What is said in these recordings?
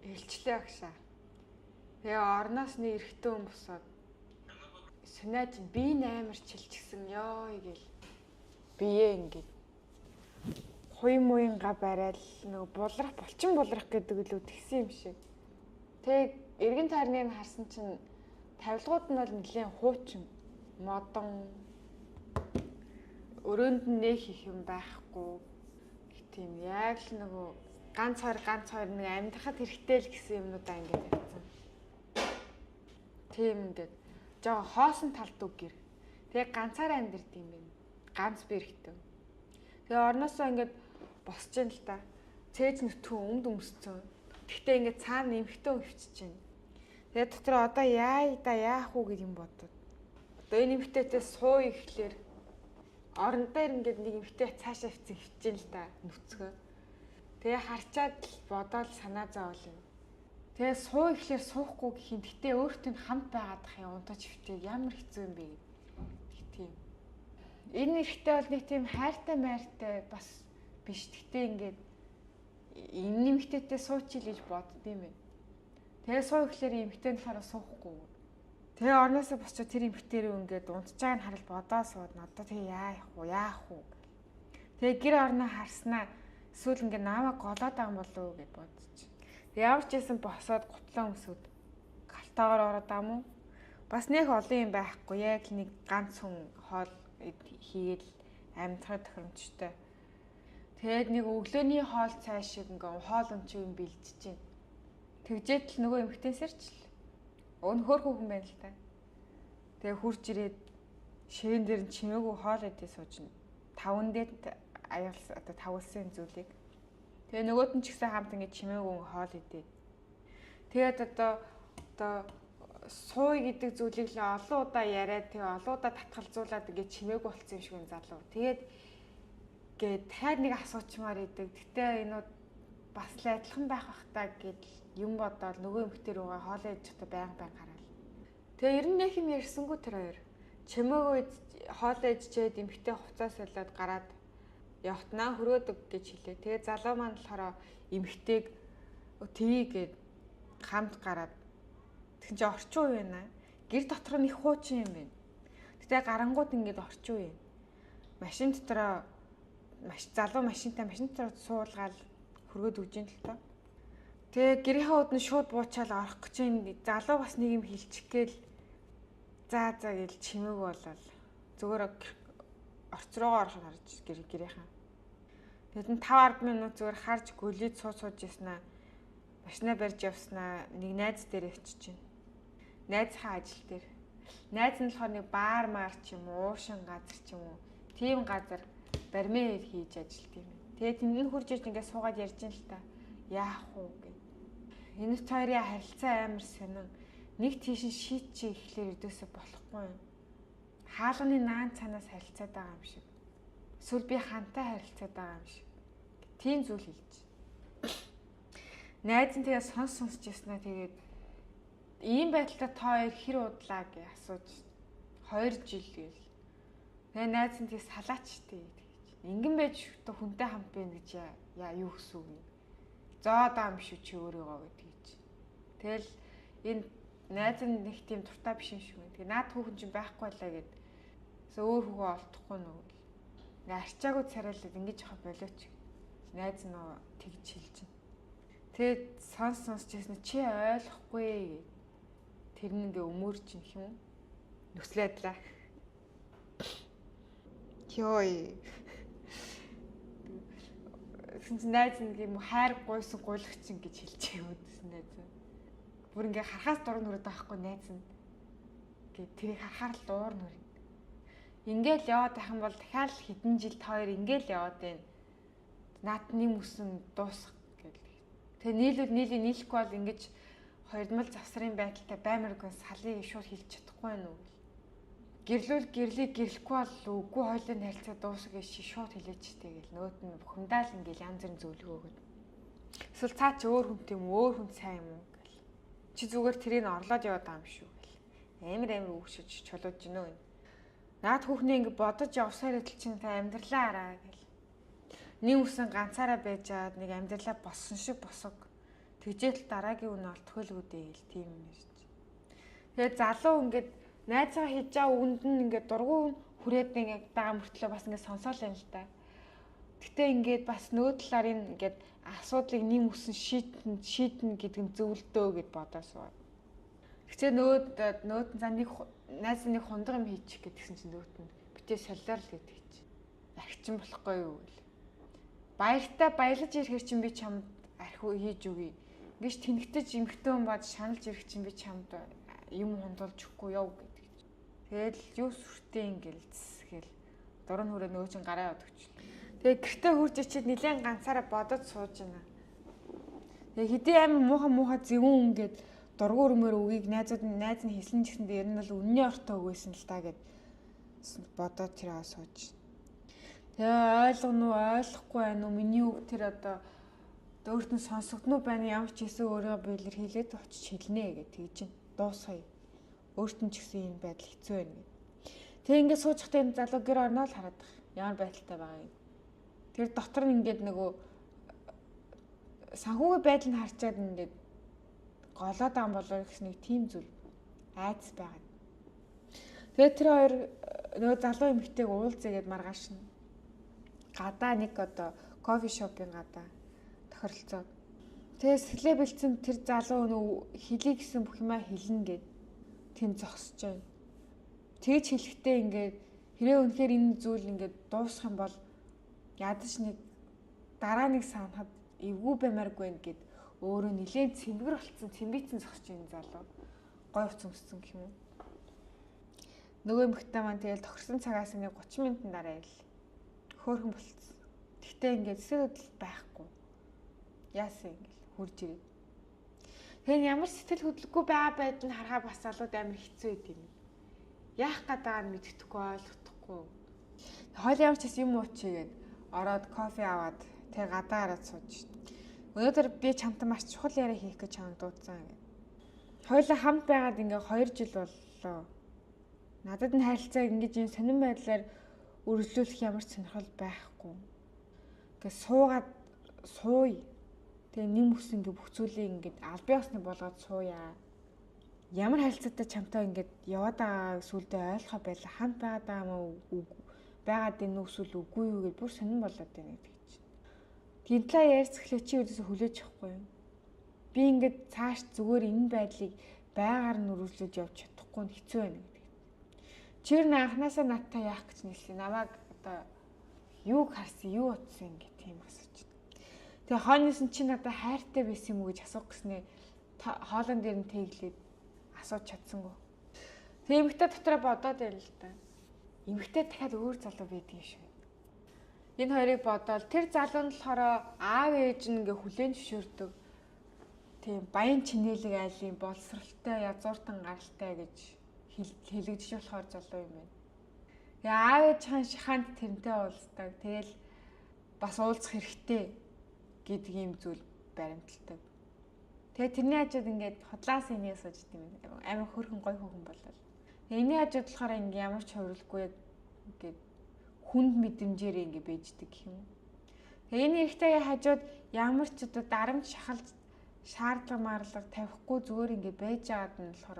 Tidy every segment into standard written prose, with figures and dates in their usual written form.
Хэлчлээ агшаа. Тэгээ орноос нэг эрэгтэй хүн босоод сунааж би амар чилчгсэн ёо гэл бие ингээд хуй муйнга барайл нөгөө булрах булчин булрах гэдэг илүү тэгсэн юм шиг. Тэг эргэн тойрныг нь харсан чинь тавилгууд нь бол нэлээд хуучин модон өрөөнд нь нэх их юм байхгүй. Тийм яг л нөгөө ганц хоёр ганц хоёр нэг амьдрахад хэрэгтэй л гэсэн юмнуудаа ингээд тавьсан. Тийм ингээд жоо хоосон талд үг гэр. Тэгээ ганцаараа амьдард юм байна. Ганц би хэрэгтэй. Тэгээ орноосоо ингээд босч ин л та. Цээж нүтгэн өмд өмсцэн. Тэгтээ ингээд цаана нэмхтэн өвчж чинь. Тэгээ дотор одоо яа да яах уу гэж юм бодод. Одоо энэ эмхтэйтэй суу ихлээр орон дээр ингээд нэг эмхтэй цаашаа өвцөн хөвчин л та нүцгөө. Тэгээ харчаад л бодоол санаа зовол юм. Тэгээ суу ихлээр суухгүй гэх юм. Гэтэ өөртөө нь хамт байгаадах юм унтаж хөвчээд ямар хэцүү юм бэ гэх тийм. Энэ эрэгтэй бол нэг тийм хайртай майртай бас биш. Гэтэ ингээд энэ эмхтэйтэй суучил гэж бодд юм байна. Тэгээ суу ихлээр эмхтэй нь болохоор суухгүй. Тэгээ орноосоо босчоо тэр эмхтэй рүү ингээд унтж байгааг нь харал бодоо сууд. Одоо тэгээ яах вэ? Яах вэ? Тэгээ гэр орноо харснаа эсвэл ингээд наамаа голоод байгаа юм болов уу гэд бодчих. Тэгээ ямар ч байсан босоод гутлаа өмсөд галтаагаар ороод ам уу? Бас нэг олон юм байхгүй. Яг л нэг ганц хүн хоол хийгээл амьдрах тохиромжтой. Тэгээд нэг өглөөний хоол цай шиг ингээ хоол өмчиг юм бэлдэж чинь. Тэгжээд л нөгөө эмхтэн сэрчл. Өн хөр хүүхэн байна л та. Тэгээ хурж ирээд ширэн дээр нь чимээгүй хоол идээ сууж нь. Таван дээр аягалсан одоо тавуулсан зүйлийг. Тэгээ нөгөөт нь ч гэсэн хамт ингээ чимээгүй хоол идээд. Тэгээд одоо сууй гэдэг зүйлийг л олон удаа яриад тэгээ олон удаа татгалзуулаад ингээ чимээгүй болсон юм шиг юм залуу. Тэгээд гээд дахиад нэг асуучмаар идэг. Гэтэ энэ бас л адилхан байх бах та гэдэл юм бодоол нөгөө эмхтэр рүүгээ хоолоо идэж чадаа байнга байнга хараад. Тэгээ ер нь нэг юм ярьсангүй тэр хоёр. Чимээгүй хоолоо идчихэд эмхтээ хувцас солиод гараад явтнаа хөрөөдөг гэж хэлээ. Тэгээ залуу маань болохоор эмхтэйг тгий гээд хамт гараад тэгсэн чи орчин үе байна. Гэр дотор нь их хуучин юм байна. Гэтэ гарангууд ингээд орчин үе. Машин дотроо маш залуу машинтай машин дотор суулгаал хөргөөд өгж ин л тоо. Тэгээ гэрийнхээ өдөн шууд буучаал орох гэж ин залуу бас нэг юм хэлчих гээл за за гэл чимээг болол зүгээр орц руугаа орох нь харж гэрийнхээ. Тэгэд нь 5 10 минут зүгээр харж гөлийд сууж яснаа машина барьж явснаа нэг найз дээр явчих чинь. Найзынхаа ажил дээр. Найз нь болохоор нэг баар маар ч юм уу, уушин газар ч юм уу. Тийм газар бармын хийж ажилт юм. Тэгээ тэнд нь хурж иж ингээд суугаад ярьж ин л та. Яах вэ гэд. Энэ хоёрын харилцаа амар сонин. Нэг тийш нь шийдчихэ гэхлээр өдөөсө болохгүй юм. Хаалганы наан цаанаас харилцаад байгаа юм шиг. Эсвэл би хантай харилцаад байгаа юм шиг. Тийм зүйл хэлж. Найз нь тэгээ сонсч яснаа тэгээд ийм байдалтай та хоёр хэр удлаа гэж асууж 2 жил гээл. Тэгээ найз нь тэгээ салаач тээ гэж. Ингэн байж хүнтэй хамт байна гэж яа юу гэсэн үг юм. Зоод байгаа юм шүү чи өөрийгөө гэдгийг. Тэгэл энэ найз нь нэг тийм дуртай биш юм шиг байна. Тэгээ наад хүүхэн чинь байхгүй лаа гэд. Өөр хүүхөө олдохгүй нөгөө. Ингээ арчаагүй царайлаад ингэж явах болооч. Найз нөө тэгж хэлж чинь. Тэгээд сонсч ясна чи ойлгохгүй гэд. Тэр нь ингээ өмөрч юм юм. Нүслээдлээ. Йой. Тэгсэн чинь найз нэг юм хайр гуйсан гуйлагч гэж хэлж явуулсан найз. Бүр ингээ харахаас дуран нүрээд байхгүй найз нь. Гэ тэрийг харахаар л дуур нүрэн. Ингээл яваад байх юм бол дахиад хэдэн жил та хоёр ингээл яваад байна. Наадны мөсөн дуусах гэл. Тэгээ нийлүүл нийлээ нийлэхгүй бол ингэж хоёрдмал завсрын байдалтай баймаргүй салыг шууд хэлж чадахгүй байна уу гэл. Гэрлүүл гэрлийг гэрлэхгүй бол үгүй хоёлын харилцаа дуусах гэж шууд хэлээч тээ гэл. Нөгөөт нь бухимдаал ингээл янз бүрийн зөвлөгөө өгöd. Эсвэл цаа чи өөр хүнтэй юм өөр хүн сайн юм уу гэл. Чи зүгээр тэрийг орлоод яваад байгаа юм шүү гэл. Амар амар үгшиж чулууж гинөө. Наад хүүхнээ ингэ бодож явсаар идэл чинь та амьдралаа хараа гэл. Нэг үсэн ганцаараа байж аваад нэг амьдралаа болсон шиг босог. Тэгжээл дараагийн үнэ олдох байлгүй дээ гэл тийм юм ярьж. Тэгээ залуу ингээд найзгаа хийж байгаа үгэнд нь ингээд дургуун хүрээд ингээд байгаа мөртлөө бас ингээд сонсоол юм л та. Гэтэ ингээд бас нөө талаар энэ ингээд асуудлыг нэм өсөн шийдэн гэдэг нь зөвлөдөө гэд бодоо суугаад. Тэгчээ нөөд нь за нэг найз нэг хундаг юм хийчих гэдгсэн чинь нөөт нь битээ солиор л гэдэг чи. Архичин болохгүй юу гэл. Баяртай баялаж ирэхэр чинь би чамд архи хийж өгье. Ингиж тэнэгтэж эмхтэн хүн бод шаналж ирэх чинь би чамд юм хундуулж өгөхгүй яв гэдэг чи. Тэгэл юу сүртэй ингээл зэсгээл дуран хүрээ нөө чин гараа яваад өгч. Тэгээ гэртээ хурж ичээд нилээн ганцаараа бодож сууж байна. Тэгээ хэдий амар муухай зөвүүн ингээд дургу өрмөр үгийг найзууд нь найз нь хэлсэн ч гэсэндээ ер нь бол үнний ортой үг байсан л та гэд бодоод тэрээ сууж. Тэгээ ойлгоно уу ойлгохгүй байна уу миний үг тэр одоо өөрт нь сонсогдно уу байна ямар ч хэсэг өөрийгөө би илэрхийлээд очиж хэлнэ гэж тэгж чинь дуусгая. Өөрт нь ч гэсэн энэ байдал хэцүү байна гэд. Тэгээ ингээд сууж байхдаа энэ залуу гэр орноо л хараад байх. Ямар байдалтай байгаа юм. Тэр дотор нь ингээд нөгөө санхүүгийн байдал нь харчаад ингээд голоод байгаа болоо гэсэн нэг тийм зүйл айдас байгаа. Тэгээд тэр хоёр нөгөө залуу эмэгтэйг уулзъя гэд маргааш нь гадаа нэг одоо кофе шопын гадаа тохиролцоод. Тэгээ сэтгэлээ бэлдсэн тэр залуу нөгөө хэлий гэсэн бүх юмаа хэлнэ гэд тэнд зогсож байна. Тэгж хэлэхдээ ингээд хэрэг үнэхээр энэ зүйл ингээд дуусах юм бол ядаж нэг дараа нэг санахад эвгүй баймааргүй юм гэд өөрөө нилээн цэмбэр болцсон, цэмбийцэн зогсож энэ залуу. Гой хувц өмссөн гэх юм уу. Нөгөө эмэгтэй маань тэгэл тохирсон цагаас нэг 30 минутын дараа ил. Хөөхөн болцсон. Тэгтээ ингээд сэтгэл хөдлөл байхгүй. Яасан ингээл хурж ирээд. Тэгэхээр ямар сэтгэл хөдлөлгүй байгаа байдал нь харахаа бас залууд амар хэцүү байд юм. Яах гээд байгааг нь мэдэхгүй, ойлгохгүй. Хойл ямар ч юм уу чигээд ороод кофе аваад тэг гадаа гараад сууж. Өнөөдөр би чамтай маш чухал яриа хийх гэж чамд дуудсан гэв. Хоёулаа хамт байгаад ингээ 2 жил боллоо. Надад энэ харилцааг ингэж энэ сонин байдлаар үргэлжлүүлэх ямар ч сонирхол байхгүй. Ингээ суугаад сууя. Тэгээ нэм ус ингээ бүх зүйлийг ингээд албан ёсны болгоод сууя. Ямар харилцаатай чамтай ингээд яваад байгааг сүулдэ ойлгохоо байла. Хамт байгаад байгаа юм уу? Байгаад энэ үсвэл үгүй юу гэж бүр сонин болоод байна гэдэг чинь. Тийм талаа ярьцглаа чи ерөөсө хүлээж авахгүй юм. Би ингээд цааш зүгээр энэ байдлыг байгаар нь үргэлжлүүлж явж чадахгүй нь хэцүү байна гэдэг. Чи ер нь анханасаа надтай яах гэж нийлсэн. Намайг одоо юуг харсан, юу утсан гэх тийм асууж. Тэгээ хойноос нь чи надад хайртай байсан юм уу гэж асуух гэснээ хоолон дээр нь тэглээд асууж чадсангүй. Тэгээ эмэгтэй дотроо бодоод байл л та. Эмэгтэй дахиад өөр залуу байдаг юм шиг. Энэ хоёрыг бодоол тэр залуу нь болохоор аав ээж нь ингээ хүлээн зөвшөөрдөг. Тийм баян чинээлэг айлын боловсралтай язгууртан гаралтай гэж хэлэгдэж болохоор залуу юм байна. Тэгээ аав ээж хаан шахаанд тэрнтэй уулздаг. Тэгэл бас уулзах хэрэгтэй гэдэг ийм зүйл баримталдаг. Тэгээ тэрний хажууд ингээд хотлаас энийг сууж идэм юм. Амар хөөрхөн гой хөөхөн болол. Тэгээ энэний хажууд болохоор ингээд ямар ч хувирлгүй яг ингээд хүнд мэдрэмжээр ингээд бэждэг гэх юм. Тэгээ энэ эрэгтэйгийн хажууд ямар ч одоо дарамт шахалж шаардлага марлага тавихгүй зүгээр ингээд байж байгаад нь болохоор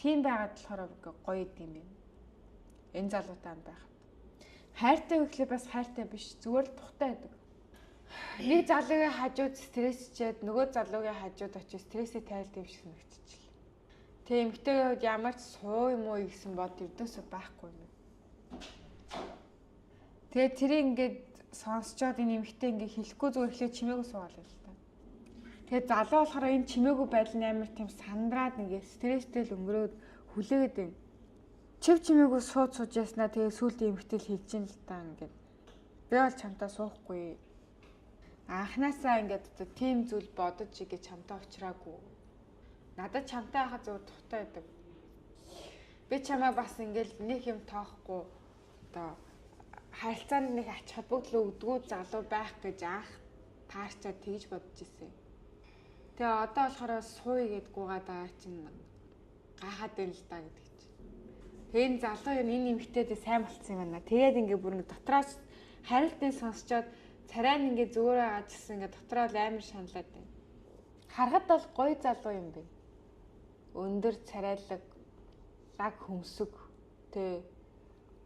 тийм байгаад болохоор ингээд гоё идэм юм. Энэ залуутай байхад. Хайртай гэхлээр бас хайртай биш зүгээр л тухтай байдаг. Нэг залуугийн хажууд стрессчээд нөгөө залуугийн хажууд очиж стрессээ тайлд юм шиг санагдчихлээ. Тэгээ эмэгтэйгийн хувьд ямар ч суу юм уу гэсэн бод ердөөсөө байхгүй юм. Тэгээ тэрийг ингээд сонсчоод энэ эмэгтэй ингээд хэлэхгүй зүгээр эхлээд чимээгүй суугаал л та. Тэгээ залуу болохоор энэ чимээгүй байдал нь амар тийм сандраад ингээд стресстэй л өнгөрөөд хүлээгээд байна. Чив чимээгүй сууж яснаа тэгээ сүүлд эмэгтэй л хэлж ин л та ингээд. Би бол чамтай суухгүй. Анханасаа ингээд одоо тийм зүйл бодож игээ чамтай уулзраагүй. Надад чамтай байхад зөв тухтай байдаг. Би чамайг бас ингээд нэг юм тоохгүй одоо харилцаанд нэг ач холбогдол өгдгүү залуу байх гэж анх таарчаад тэгж бодож ирсэн. Тэгээ одоо болохоор сууя гэд гуйгаад байгаа чинь гайхаад байна л да гэдэг чинь. Тэгээ энэ залуу юм энэ эмэгтэйдээ сайн болцсон юм байна. Тэгээд ингээд бүр ингээд дотроос хариултыг сонсчоод царай нь ингээд зүгээр байгаа гэсэн ингээд дотроо л амар шаналаад байна. Харахад бол гоё залуу юм байна. Өндөр царайлаг, лаг хөмсөг тэ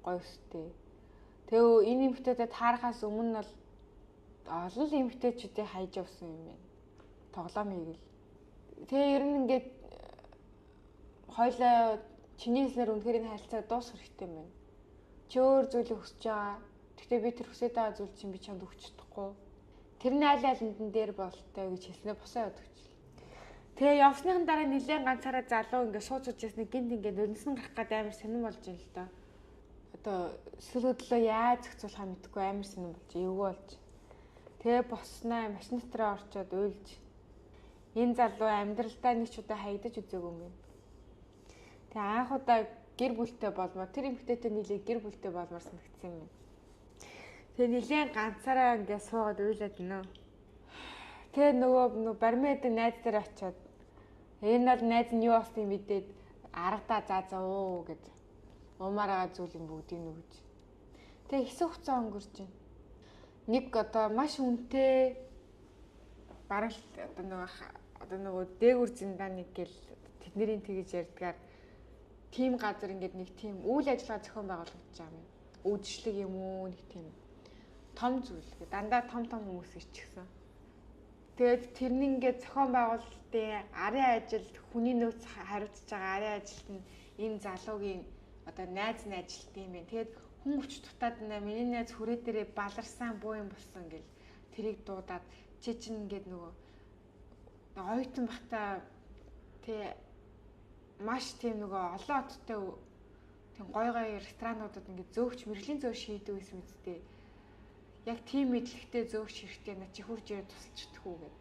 гоё өстэй. Тэгээ энэ эмэгтэйтэй таарахаас өмнө нь бол олон л эмэгтэйчүүдийг хайж явсан юм байна. Тоглоом хийгээл. Тэгээ ер нь ингээд хоёлаа чиний хэлснээр үнэхээр энэ харилцаа дуусах хэрэгтэй юм байна. Чи өөр зүйлийг хүсэж байгаа. Гэхдээ би тэр хүсэж байгаа зүйл чинь би чамд өгч чадахгүй. Тэр нь аль алинд нь дээр болтой гэж хэлснээр босоо яваад өгч. Тэгээ явсныхан дараа нилээн ганцаараа залуу ингээд сууж сууж ясны гинт ингээд өнгөсөн гарах гээд амар сонирн болж байна л да. Одоо сэтгэл хөдлөлөө яаж зохицуулахаа мэдэхгүй амар сонирн болж эвгүй болж. Тэгээ босноо машин дотроо орчоод уйлж энэ залуу амьдралдаа нэг ч удаа хаягдаж үзээгүй юм байна. Тэгээ анх удаа гэр бүлтэй болмоор тэр эмэгтэйтэй нийлээ гэр бүлтэй болмоор санагдсан юм байна. Тэгээ нилээн ганцаараа ингээд суугаад уйлаад нөө. Тэгээ нөгөө бармын найз дээр очиод энэ бол найз нь юу болсныг мэдээд аргадаа заа заа уу гэж уумаар байгаа зүйлийн бүгдийг нүгж. Тэгээ хэсэг хугацаа өнгөрч байна. Нэг одоо маш үнэтэй бараг л одоо нөгөө дээгүр зиндааны гэл тэднэрийн тэгж ярьдгаар тийм газар ингээд нэг тийм үйл ажиллагаа зохион байгуулагдаж байгаа юм. Үйлчлэг юм уу нэг тийм том зүйл. Дандаа том том хүмүүс ирчихсэн. Тэгээд тэрний ингээд зохион байгуулалтын арын ажил хүний нөөц хариуцж байгаа арын ажилт нь энэ залуугийн одоо найз нь ажилт юм байна. Тэгээд хүн хүч дутаад нэ миний найз хүрээ дээрээ баларсан буу юм болсон гэл тэрийг дуудаад чи чинь ингээд нөгөө оюутан бахта тэ маш тийм нөгөө олон оттой тийм гой гой ресторануудад ингээд зөөгч мэрэгжлийн зөөр шийдэг байсан үсттэй. Яг тийм мэдлэгтэй зөөгч хэрэгтэй на чи хурж ирээд тусалж чадах уу гэд.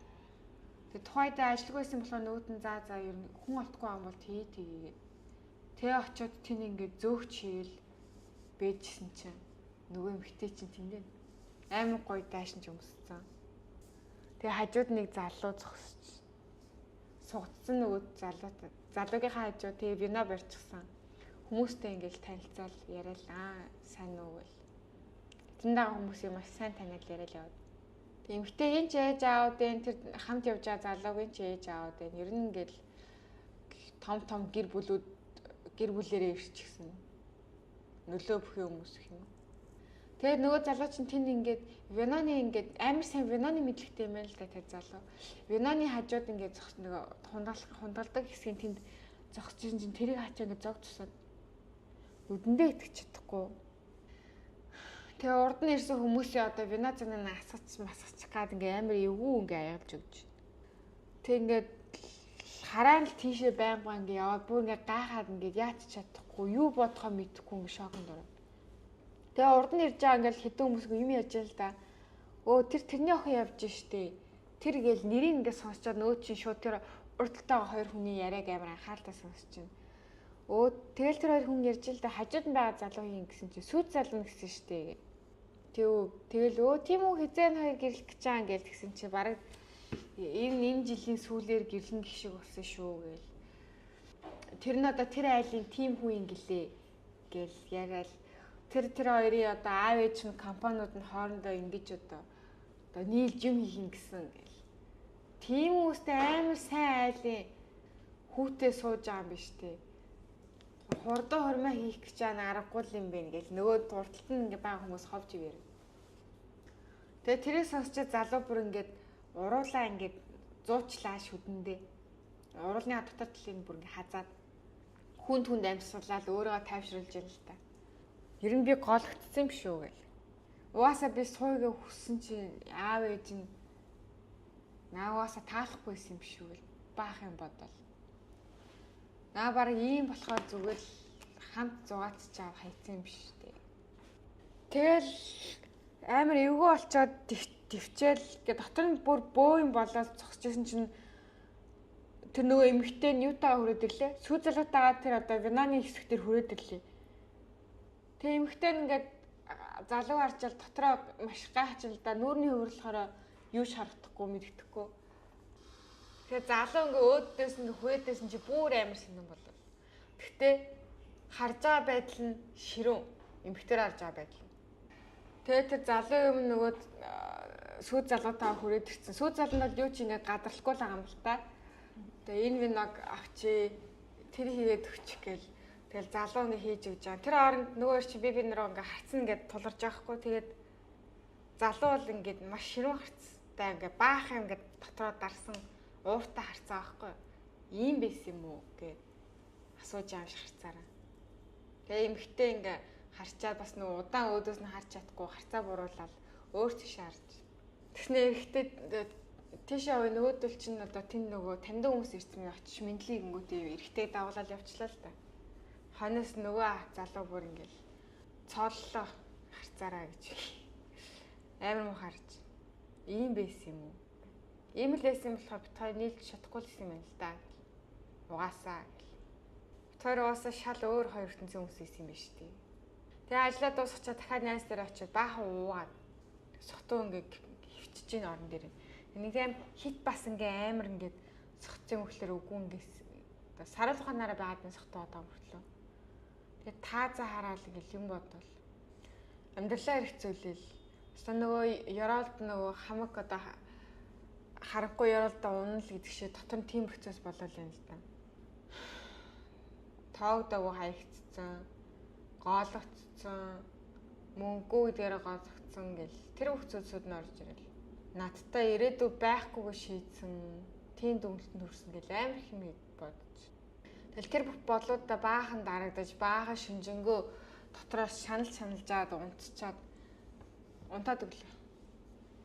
Тэгээ тухайдаа ажилгүй байсан болохоор нөгөөд нь заа заа ер нь хүн олдохгүй юм бол тгий тгийгээд. Тэгээ очиод тэнд ингээд зөөгч хийвэл бэжсэн чинь нөгөө эмэгтэй чинь тэндээ амар гоё дайшин ч өмссөн. Тэгээ хажууд нэг залуу зогсож сугдсан нөгөө залуутай залуугийнхаа хажуу тэгээ вино барьчихсан. Хүмүүстэй ингээл танилцаал яриад аа сайн уу гэл. Тэнд байгаа хүмүүсийг маш сайн таниад яриад яваад. Тэгээ эмэгтэйгийн ч ээж аав дэн тэр хамт явж байгаа залуугийн ч ээж аав дэн ер нь ингээл том том гэр бүлүүд гэр бүлэрээ ирчихсэн. Нөлөө бүхий хүмүүс гэх юм. Тэгээд нөгөө залуу чинь тэнд ингээд виноны ингээд амар сайн виноны мэдлэгтэй юм байна л да тэр залуу. Виноны хажууд ингээд зогс нөгөө хундаалдаг хэсгийн тэнд зогсож чинь тэрийг хачаа ингээд зог тусаад нүдэндээ итгэж чадахгүй. Тэгээ урд нь ирсэн хүмүүсийн одоо вино зэнэ асгач масгач гад ингээд амар эвгүй ингээд аягалж өгч. Тэг ингээд хараа л тийшээ байнга ингээд яваад бүр ингээд гайхаад ингээд яаж чадахгүй юу бодохоо мэдэхгүй ингээд шоконд ороод. Тэгээ урд нь ирж байгаа ингээл хэдэн хүмүүс юм ярьж л да. Өө тэр тэрний охин явж штэ. Тэр гээл нэрийг ингээд сонсчоод нөө чинь шууд тэр урдталтайгаа хоёр хүний яриаг амар анхааралтай сонсч чинь. Өө тэгэл тэр хоёр хүн ярьж л да хажууд нь байгаа залуу юм гэсэн чинь сүйт залуу гэсэн штэ гэ. Тэв тэгэл өө тийм үү хизээ нь хоёр гэрлэх гэж байгаа ингээл тэгсэн чинь бараг энэ жилийн сүүлээр гэрлэн гэх шиг болсон шүү гээл. Тэр нь одоо тэр айлын тим хүн юм гэлээ гэл яриад тэр хоёрын одоо аав ээж нь компаниуд нь хоорондоо ингэж одоо нийлж юм хийх юм гэсэн гэл. Тийм хүмүүстэй амар сайн айлын хүүтэй сууж байгаа юм биш үү? Хурдан хормоо хийх гэж байгаа аргагүй юм бэ гэл нөгөө дурталт нь ингээ байгаа хүмүүс ховж ивэр. Тэгээ тэрийг сонсчод залуу бүр ингээд уруулаа ингээд зуучлаа шүдэндээ. Уруулны дотор талыг бүр ингээ хазаад хүнд хүнд амьсгалаад өөрийгөө тайвшруулж юм л та. Ер нь би гологдсон юм шүү гэл. Угаасаа би сууйгээ хүссэн чинь аав ээж нь наа угаасаа таалахгүйсэн юм шүү гэл. Баах юм бодвол. Наа баг ийм болохоор зүгээр л хамт зугаацч аав хайцсан юм биш үү. Тэгэл амар эвгүй болчоод төвчээл гэ дотор нь бүр бөө юм болоод зогсож исэн чинь тэр нөгөө эмэгтэй нь юутайгаа хүрээд ирлээ. Сүү залуутайгаа тэр одоо виноны хэсэг дээр хүрээд ирлээ. Тэгээ эмэгтэй нь ингээд залуу харчаал дотроо маш гайхчихл да нүүрний хөвөрлөхөөрөө юу ч харагдахгүй мэддэхгүй. Тэгээ залуу ингээ өөдөөс ингээ хүрээдсэн чи бүр амар сонирн болов. Тэгтээ харж байгаа байдал нь ширүүн эмэгтэйр харж байгаа байдал. Тэгээ тэр залуу юм нөгөө сүйд залуутаа хүрээд ирсэн. Сүйд залуу нь бол юу ч ингээд гадарлахгүй л байгаа юм л та. Тэгээ энэ виног авчи тэр хийгээд өгчих гээл. Тэгэл залуу ингээ хийж өгч байгаа. Тэр хооронд нөгөө чи би нэрөө ингээ харцсан ингээд туларч байгаа хгүй. Тэгээд залуу бол ингээд маш ширүүн харцтай ингээ баахан ингээд дотроо дарсан ууртай харцаа байхгүй. Ийм байсан юм уу гэд асууж байгаа юм шиг харцаараа. Тэгээ эмхтэй ингээ харчаад бас нөгөө удаан өөдөөс нь харж чадахгүй харцаа буруулаад өөр тийш харж. Тэгснэ эрэгтэй тийшээ аваа нөгөөдөл чинь одоо тэн нөгөө таньдаг хүмүүс ирсэн юм очиж мэдлийг өнгөтэй эрэгтэй дагуулаад явчлаа л та. Хойноос нөгөө залуу бүр ингээл цооллоо харцаараа гэж амар муу харж. Ийм байсан юм уу? Ийм л байсан болохоор бит хоёр нийлж чадахгүй л юм байна л да. Угаасаа гэл. Бит хоёр угаасаа шал өөр хоёр ертөнцийн хүмүүс байсан юм биш үү? Тэгээ ажиллаа дуусгачаа дахиад найз дээр очиод баахан уугаад сохтуу ингээ хөвчөж гин орон дээр. Нэг тийм хит бас ингээ амар ингээд сохтсон мөхлөр үгүй ингээ саруул ухаанаараа байгаад энэ сохтуу одоо мөртлөө. Тэгээ таазаа хараал ингээл юм бодвол амьдралаа хэрэгцүүлэл. Өстө нөгөө ёроолд нөгөө хамаг одоо харанхуй ёроолдоо унана л гэдэг шиг дотор нь тийм процесс болол юм л да. Тоогдоогүй хаягдцсан, гоологдсон, мөнгөө гэдгээрээ гоологдсон гэл тэр бүх зүйлсүүд нь орж ирэл. Надтай ирээдүй байхгүйг шийдсэн, тийм дүгнэлтэнд хүрсэн гэл амар их юм бодож. Тэгэл тэр бүх бодлуудаа баахан дарагдаж, баахан шинжэнгөө дотроос шанал шаналжаад унтчаад унтаад өглөө.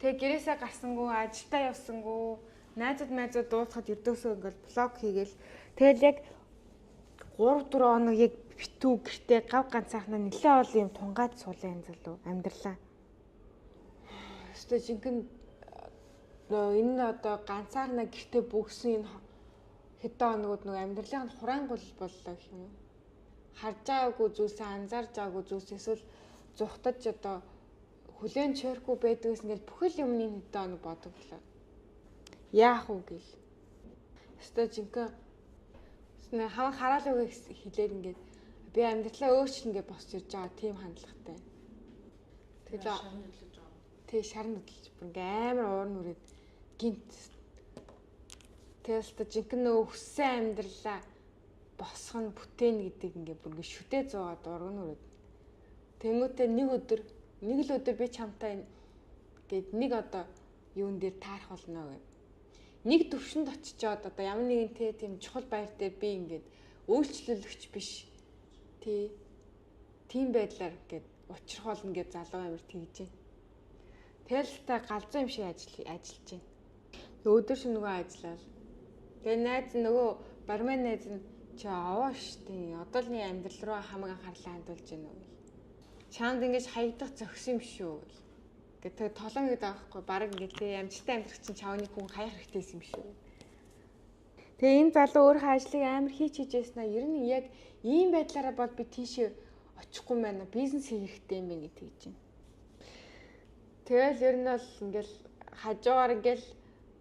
Тэгээ гэрээсээ гарсангүй, ажилдаа явсангүй, найзууд майзууд дуудахад ердөөсөө ингээл блог хийгээл. Тэгэл яг 3 4 хоног яг битүү гэртээ гав ганцаархнаа нэлээ олон юм тунгаад суулаа юм залуу амьдралаа. Өстө жинхэнэ энэ нь одоо ганцаархнаа гэртээ бүгсэн энэ хэдэн хоногуд нөгөө амьдралын хураангуул боллоо гэх юм уу? Харж байгаагүй зүйлсээ анзаарч байгаагүй зүйлс эсвэл зүхтаж одоо хүлээн чойрхгүй байдгаас ингээл бүхэл юмны хэдэн хоног бодогдлоо. Яах вэ гэл. Өстө жинхэнэ хаван хараал үгийг хэлээд ингээд би амьдралаа өөрчлөн гэж босч ирж байгаа тийм хандлагатай. Тэгэл шар нүдлэж байгаа. Тэг шар нүдлэж бүр ингээ амар уур нүрээд гинт. Тэгэл та жинхэнэ нөгөө хүссэн амьдралаа босгох нь бүтээн гэдэг ингээ бүр ингээ шүдэ зуугаад урган нүрээд. Тэнгүүтээ нэг өдөр нэг л өдөр би чамтай гээд нэг одоо юун дээр таарах болно гэв. Нэг төвшөнд очичоод одоо ямар нэгэн те тийм чухал баяр дээр би ингээд өөрчлөлөгч биш. Тий. Тийм байдлаар ингээд учрах болно гэж залуу амир тэгж байна. Тэгэл та галзуу юм шиг ажиллаж байна. Өдөр шөнө нөгөө ажиллаад. Тэгээ найз нөгөө бармен найз нь чи овоо штий. Одоо л нэг амьдрал руу хамаг анхаарлаа хандуулж байна уу гэл. Чамд ингэж хаягдах зохис юм шүү гэл. Гэтэ толон гэдэг аахгүй баг ингээд тий амжилттай амьдрах чинь чавны хүн хаях хэрэгтэйсэн юм шүү. Тэгээ энэ залуу өөрийнхөө ажлыг амар хийж хийжсэн аа ер нь яг ийм байдлаараа бол би тийшээ очихгүй байна. Бизнес хийх хэрэгтэй юм байна гэж тэгж байна. Тэгэл ер нь бол ингээл хажуугаар ингээл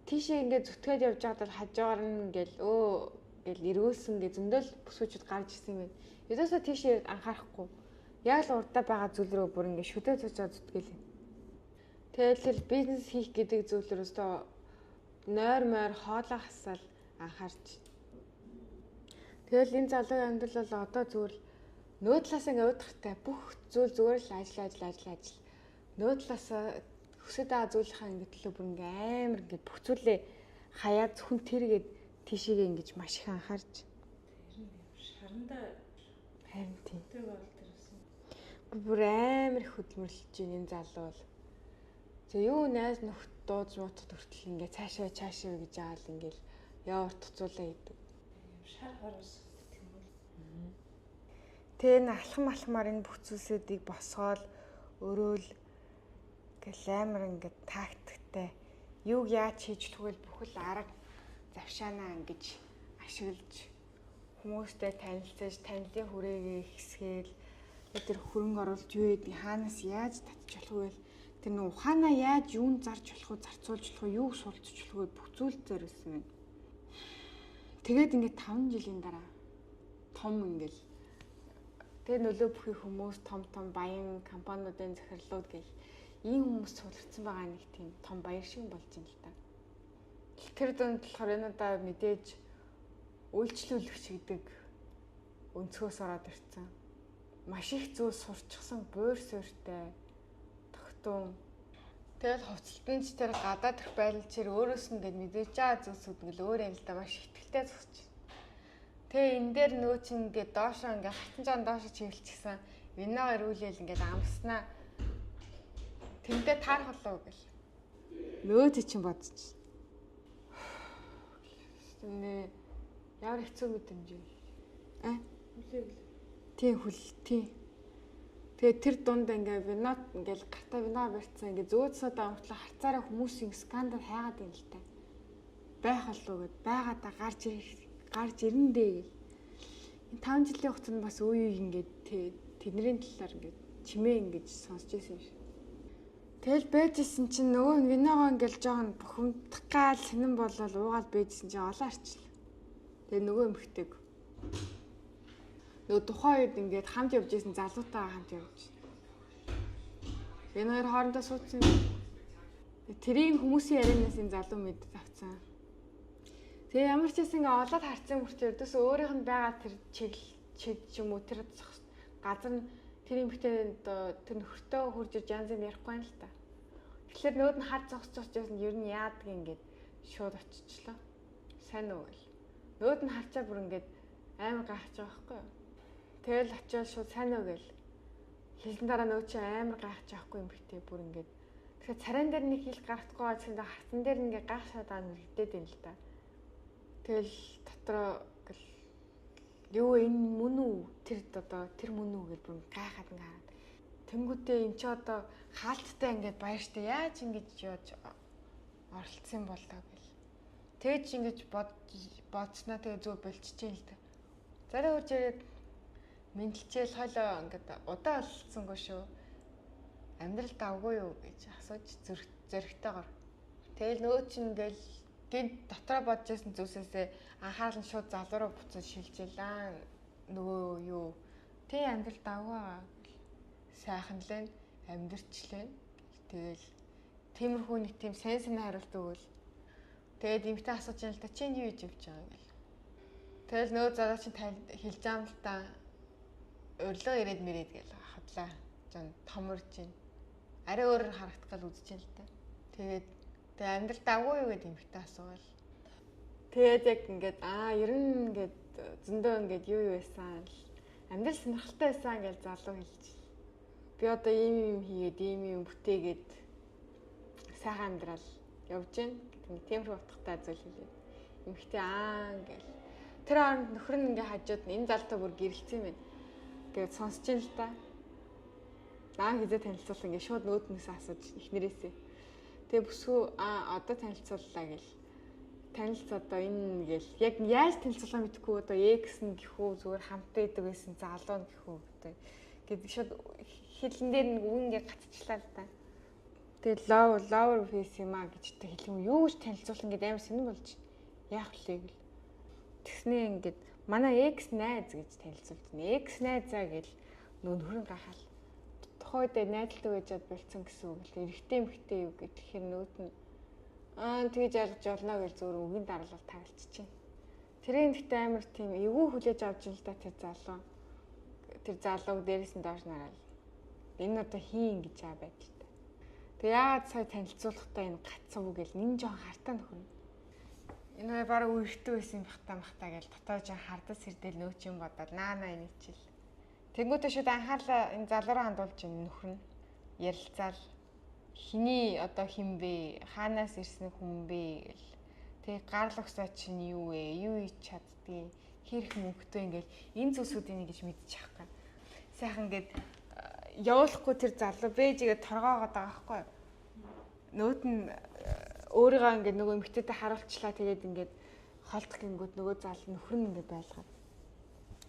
тийшээ ингээд зүтгээд явж байхад бол хажуугаар нь ингээл өө гэл эргүүлсэн гэ зөндөл бүсгүүчүүд гарч ирсэн юм байна. Ерөөсөө тийшээ анхаарахгүй. Яг л урдаа байгаа зүйл рүү бүр ингээд шүдэ цуцаа зүтгээл. Тэгэл тэр бизнес хийх гэдэг зүйл рүү нойр мойр хоолоо хасаал анхаарч. Тэгэл энэ залуугийн амьдрал бол одоо зүгээр л нөө талаас ингээ уудахтай бүх зүйл зүгээр л ажил ажил ажил ажил. Нөө талаас хүсэж байгаа зүйлийнхаа ингээ төлөө бүр ингээ амар ингээ бүх зүйлээ хаяад зөвхөн тэргээд тийшээгээ ингэж маш их анхаарч. Тэр нь шарандаа харин тийм. Тэр бол тэрсэн. Бүр амар их хөдөлмөрлөж байна энэ залуу бол. За юу найз нөхд дууж муутах хүртэл ингээ цаашаа цаашаа гэж аал ингээл яа урт цуулаа гэдэг. Шар хороос гэх юм уу. Тэгээ энэ алхам алхмаар энэ бүх зүйлсүүдийг босгоол өрөөл гэл амар ингээд тактиктай юуг яаж хийж болох вэ бүхэл арга завшаанаа ингэж ашиглаж хүмүүстэй танилцаж танилын хүрээгээ хэсгээл тэр хөрөнгө оруулалт юу гэдэг хаанаас яаж татчих болох вэ тэр нөх ухаанаа яаж юунд зарж болох вэ зарцуулж болох вэ юуг суралцж болох вэ бүх зүйл зориулсан байна. Тэгээд ингээд 5 жилийн дараа том ингээл тэгээ нөлөө бүхий хүмүүс том том баян компаниудын захирлууд гэл Ийм хүмүүс цуглардсан байгаа нэг тийм том баяр шиг болж байна л та. Тэр дунд болохоор энэ удаа мэдээж үйлчлүүлэгч гэдэг өнцгөөс ороод ирсэн. Маш их зүйл сурчсан, буур суурьтай тогтун. Тэгэл хувцалтан ч тэр гадаад төрх байдал чир өөрөөс нь ингээд мэдээж байгаа зүйлсүүд ингээл өөр юм л да, маш ихтэй зогсож. Тэгээ энэ дээр нөө чинь ингээд доошоо ингээд хатан жаан доошоо чиглэлчихсэн. Виного ирүүлээл ингээд амснаа. Тэндээ таарах болов гэл. Нөөц чинь бодчих. Нэ ямар хэцүү мэдрэмж вэ? А? Хүлээг л. Тийм хүл тийм. Тэгээ тэр дунд ингээ винот ингээл гартаа вино барьцсан ингээ зөөцсөд амтлаа харцаараа хүмүүсийн скандал хайгаад юм л та. Байх болов гэд байгаадаа гарч гарч ирэндээ гэл. Энэ 5 жилийн хугацаанд бас үе үе ингээд тэдний талаар ингээд чимээ ингэж сонсч ирсэн юм шиг. Тэгэл байжсэн чинь нөгөө нь виногоо ингээл жоохон бухимдах гал сонин болол уугаал байжсэн чинь олон арчлаа. Тэгээ нөгөө эмхтэйг. Нөгөө тухайн үед ингээд хамт явж исэн залуутайгаа хамт явж. Энэ хоёр хоорондоо суудсан. Тэрийг хүмүүсийн ярианаас энэ залуу мэдэж авцсан. Тэгээ ямар ч байсан ингээ олоод харцсан мөртөө ердөөсөө өөрийнх нь байгаа тэр чиглэл чиг ч юм уу тэр газар нь тэр эмхтэй тэр нөхөртөө хурж иж янз юм ярихгүй юм л та. Тэгэхээр нөгөөд нь хар зогсож байсан ер нь яадаг ингээд шууд очичлоо. Сайн уу гэл. Нөгөөд нь харчаа бүр ингээд амар гайхаж байгаа байхгүй юу. Тэгэл очиод шууд сайн уу гэл. Хэлсэн дараа нөгөө чинь амар гайхаж байгаа байхгүй эмхтэй бүр ингээд. Тэгэхээр царайн дээр нэг хэл гарахгүй байсан харцан дээр ингээд гайхшаад байгаа нь мэдээд байна л та. Тэгэл дотроо гэл юу энэ мөн үү тэр одоо тэр мөн үү гэж бүр гайхаад ингээ хараад. Тэнгүүтээ эн чи одоо хаалттай ингээд баяртай яаж ингэж яаж оролцсон болоо гэл. Тэгэж ингэж бодсноо тэгээ зүг болчихжээ л дээ. Зарай хурж ирээд мэдлчээл хойлоо ингээд удаа олцсонгүй шүү. Амьдрал давгүй юу гэж асууж зөрөгтэйгоор. Тэгэл нөө чинь ингээл гинт дотроо бодож байсан зүйлсээсээ анхаарал нь шууд залуу руу буцаж шилжээл аа нөгөө юу тий амьдрал давгүй байгаа сайхан л энэ амьдрчлээ. Тэгэл тиймэрхүү нэг тийм сайн сайн хариулт өгөөл. Тэгээд эмгтээ асууж юм л та чи юу хийж явж байгаа гэл. Тэгэл нөгөө залуу чинь хэлж байгаа юм л та урилга ирээд мэрээд гэл хадлаа. Жон томорж гин. Арай өөрөөр харагдах гал үзэж юм л та. Тэгээд тэгээ амьдрал давгүй юу гэд эмгтээ асуувал. Тэгээд яг ингээд аа ер нь ингээд зөндөө ингээд юу юу байсан л амьдрал сонирхолтой байсан гэж залуу хэлж. Би одоо ийм юм хийгээд ийм юм бүтээгээд сайхан амьдрал явж гин гэдэг нэг тиймэрхүү утгатай зүйл хэлээ. Эмэгтэй аа ингээл тэр хооронд нөхөр нь ингээ хажууд нь энэ залуутай бүр гэрэлцсэн юм байна. Ингээд сонсч ин л та. Наа хизээ танилцуулсан ингээ шууд нөөднөөс асууж эхнэрээсээ. Тэгээ бүсгүй аа одоо танилцууллаа гэл. Танилцс одоо энэ гэл яг яаж танилцуулаа мэдэхгүй одоо X нь гэхүү зүгээр хамтаа идэг байсан залуу нь гэхүү гэдэг. Гээд шууд хэлэн дээр нэг үг ингээ гацчлаа л та. Тэгээ lower face юм а гэж та хэлэх юм юу гэж танилцуулсан гэдэг амар сонирн болж яах вэ гэл. Тэгснээ ингээд манай X найз гэж танилцуулж байна. X найзаа гэл нөө нөхөр нь гахаал. Тухайн үед найдалтай байж чад болцсон гэсэн үг л эрэгтэй эмэгтэй юу гэх тэгэхээр нөөд нь аа тэгж ойлгож болно гэж зөвөр үгийн дарлал тагалчихжээ. Тэрийн гэхдээ амар тийм эвгүй хүлээж авч ин л да тэр залуу. Тэр залууг дээрээс нь доош нараал. Энэ одоо хийн гэж аа байдалтай. Тэгээ яагаад сая танилцуулахдаа энэ гацсан үг гэл нин жоон хартаа нөхөр. Энэ хоёр бараг үерхтэй байсан юм бах та гэл дотоо жоон хардас хэрдэл нөөч юм бодоод наа наа энийг чил. Тэнгүүтээ шууд анхаарлаа энэ залуу руу хандуулж энэ нөхөр нь ярилцаал хиний одоо хин бэ хаанаас ирсэн хүн бэ гэл. Тэгээ гарлах угсаа чинь юу вэ? Юу хийж чаддгийг хэрэг мөнгөтэй ингээл энэ зүйлсүүдийг ингэж мэдчих байхгүй. Сайхан ингээд явуулахгүй тэр залуу бэжигээ торгоогоод байгаа байхгүй юу? Нөөд нь өөрийгөө ингээд нөгөө эмэгтэйтэй харуулчлаа тэгээд ингээд холдох гингүүд нөгөө залуу нөхөр нь ингээд байлгаад.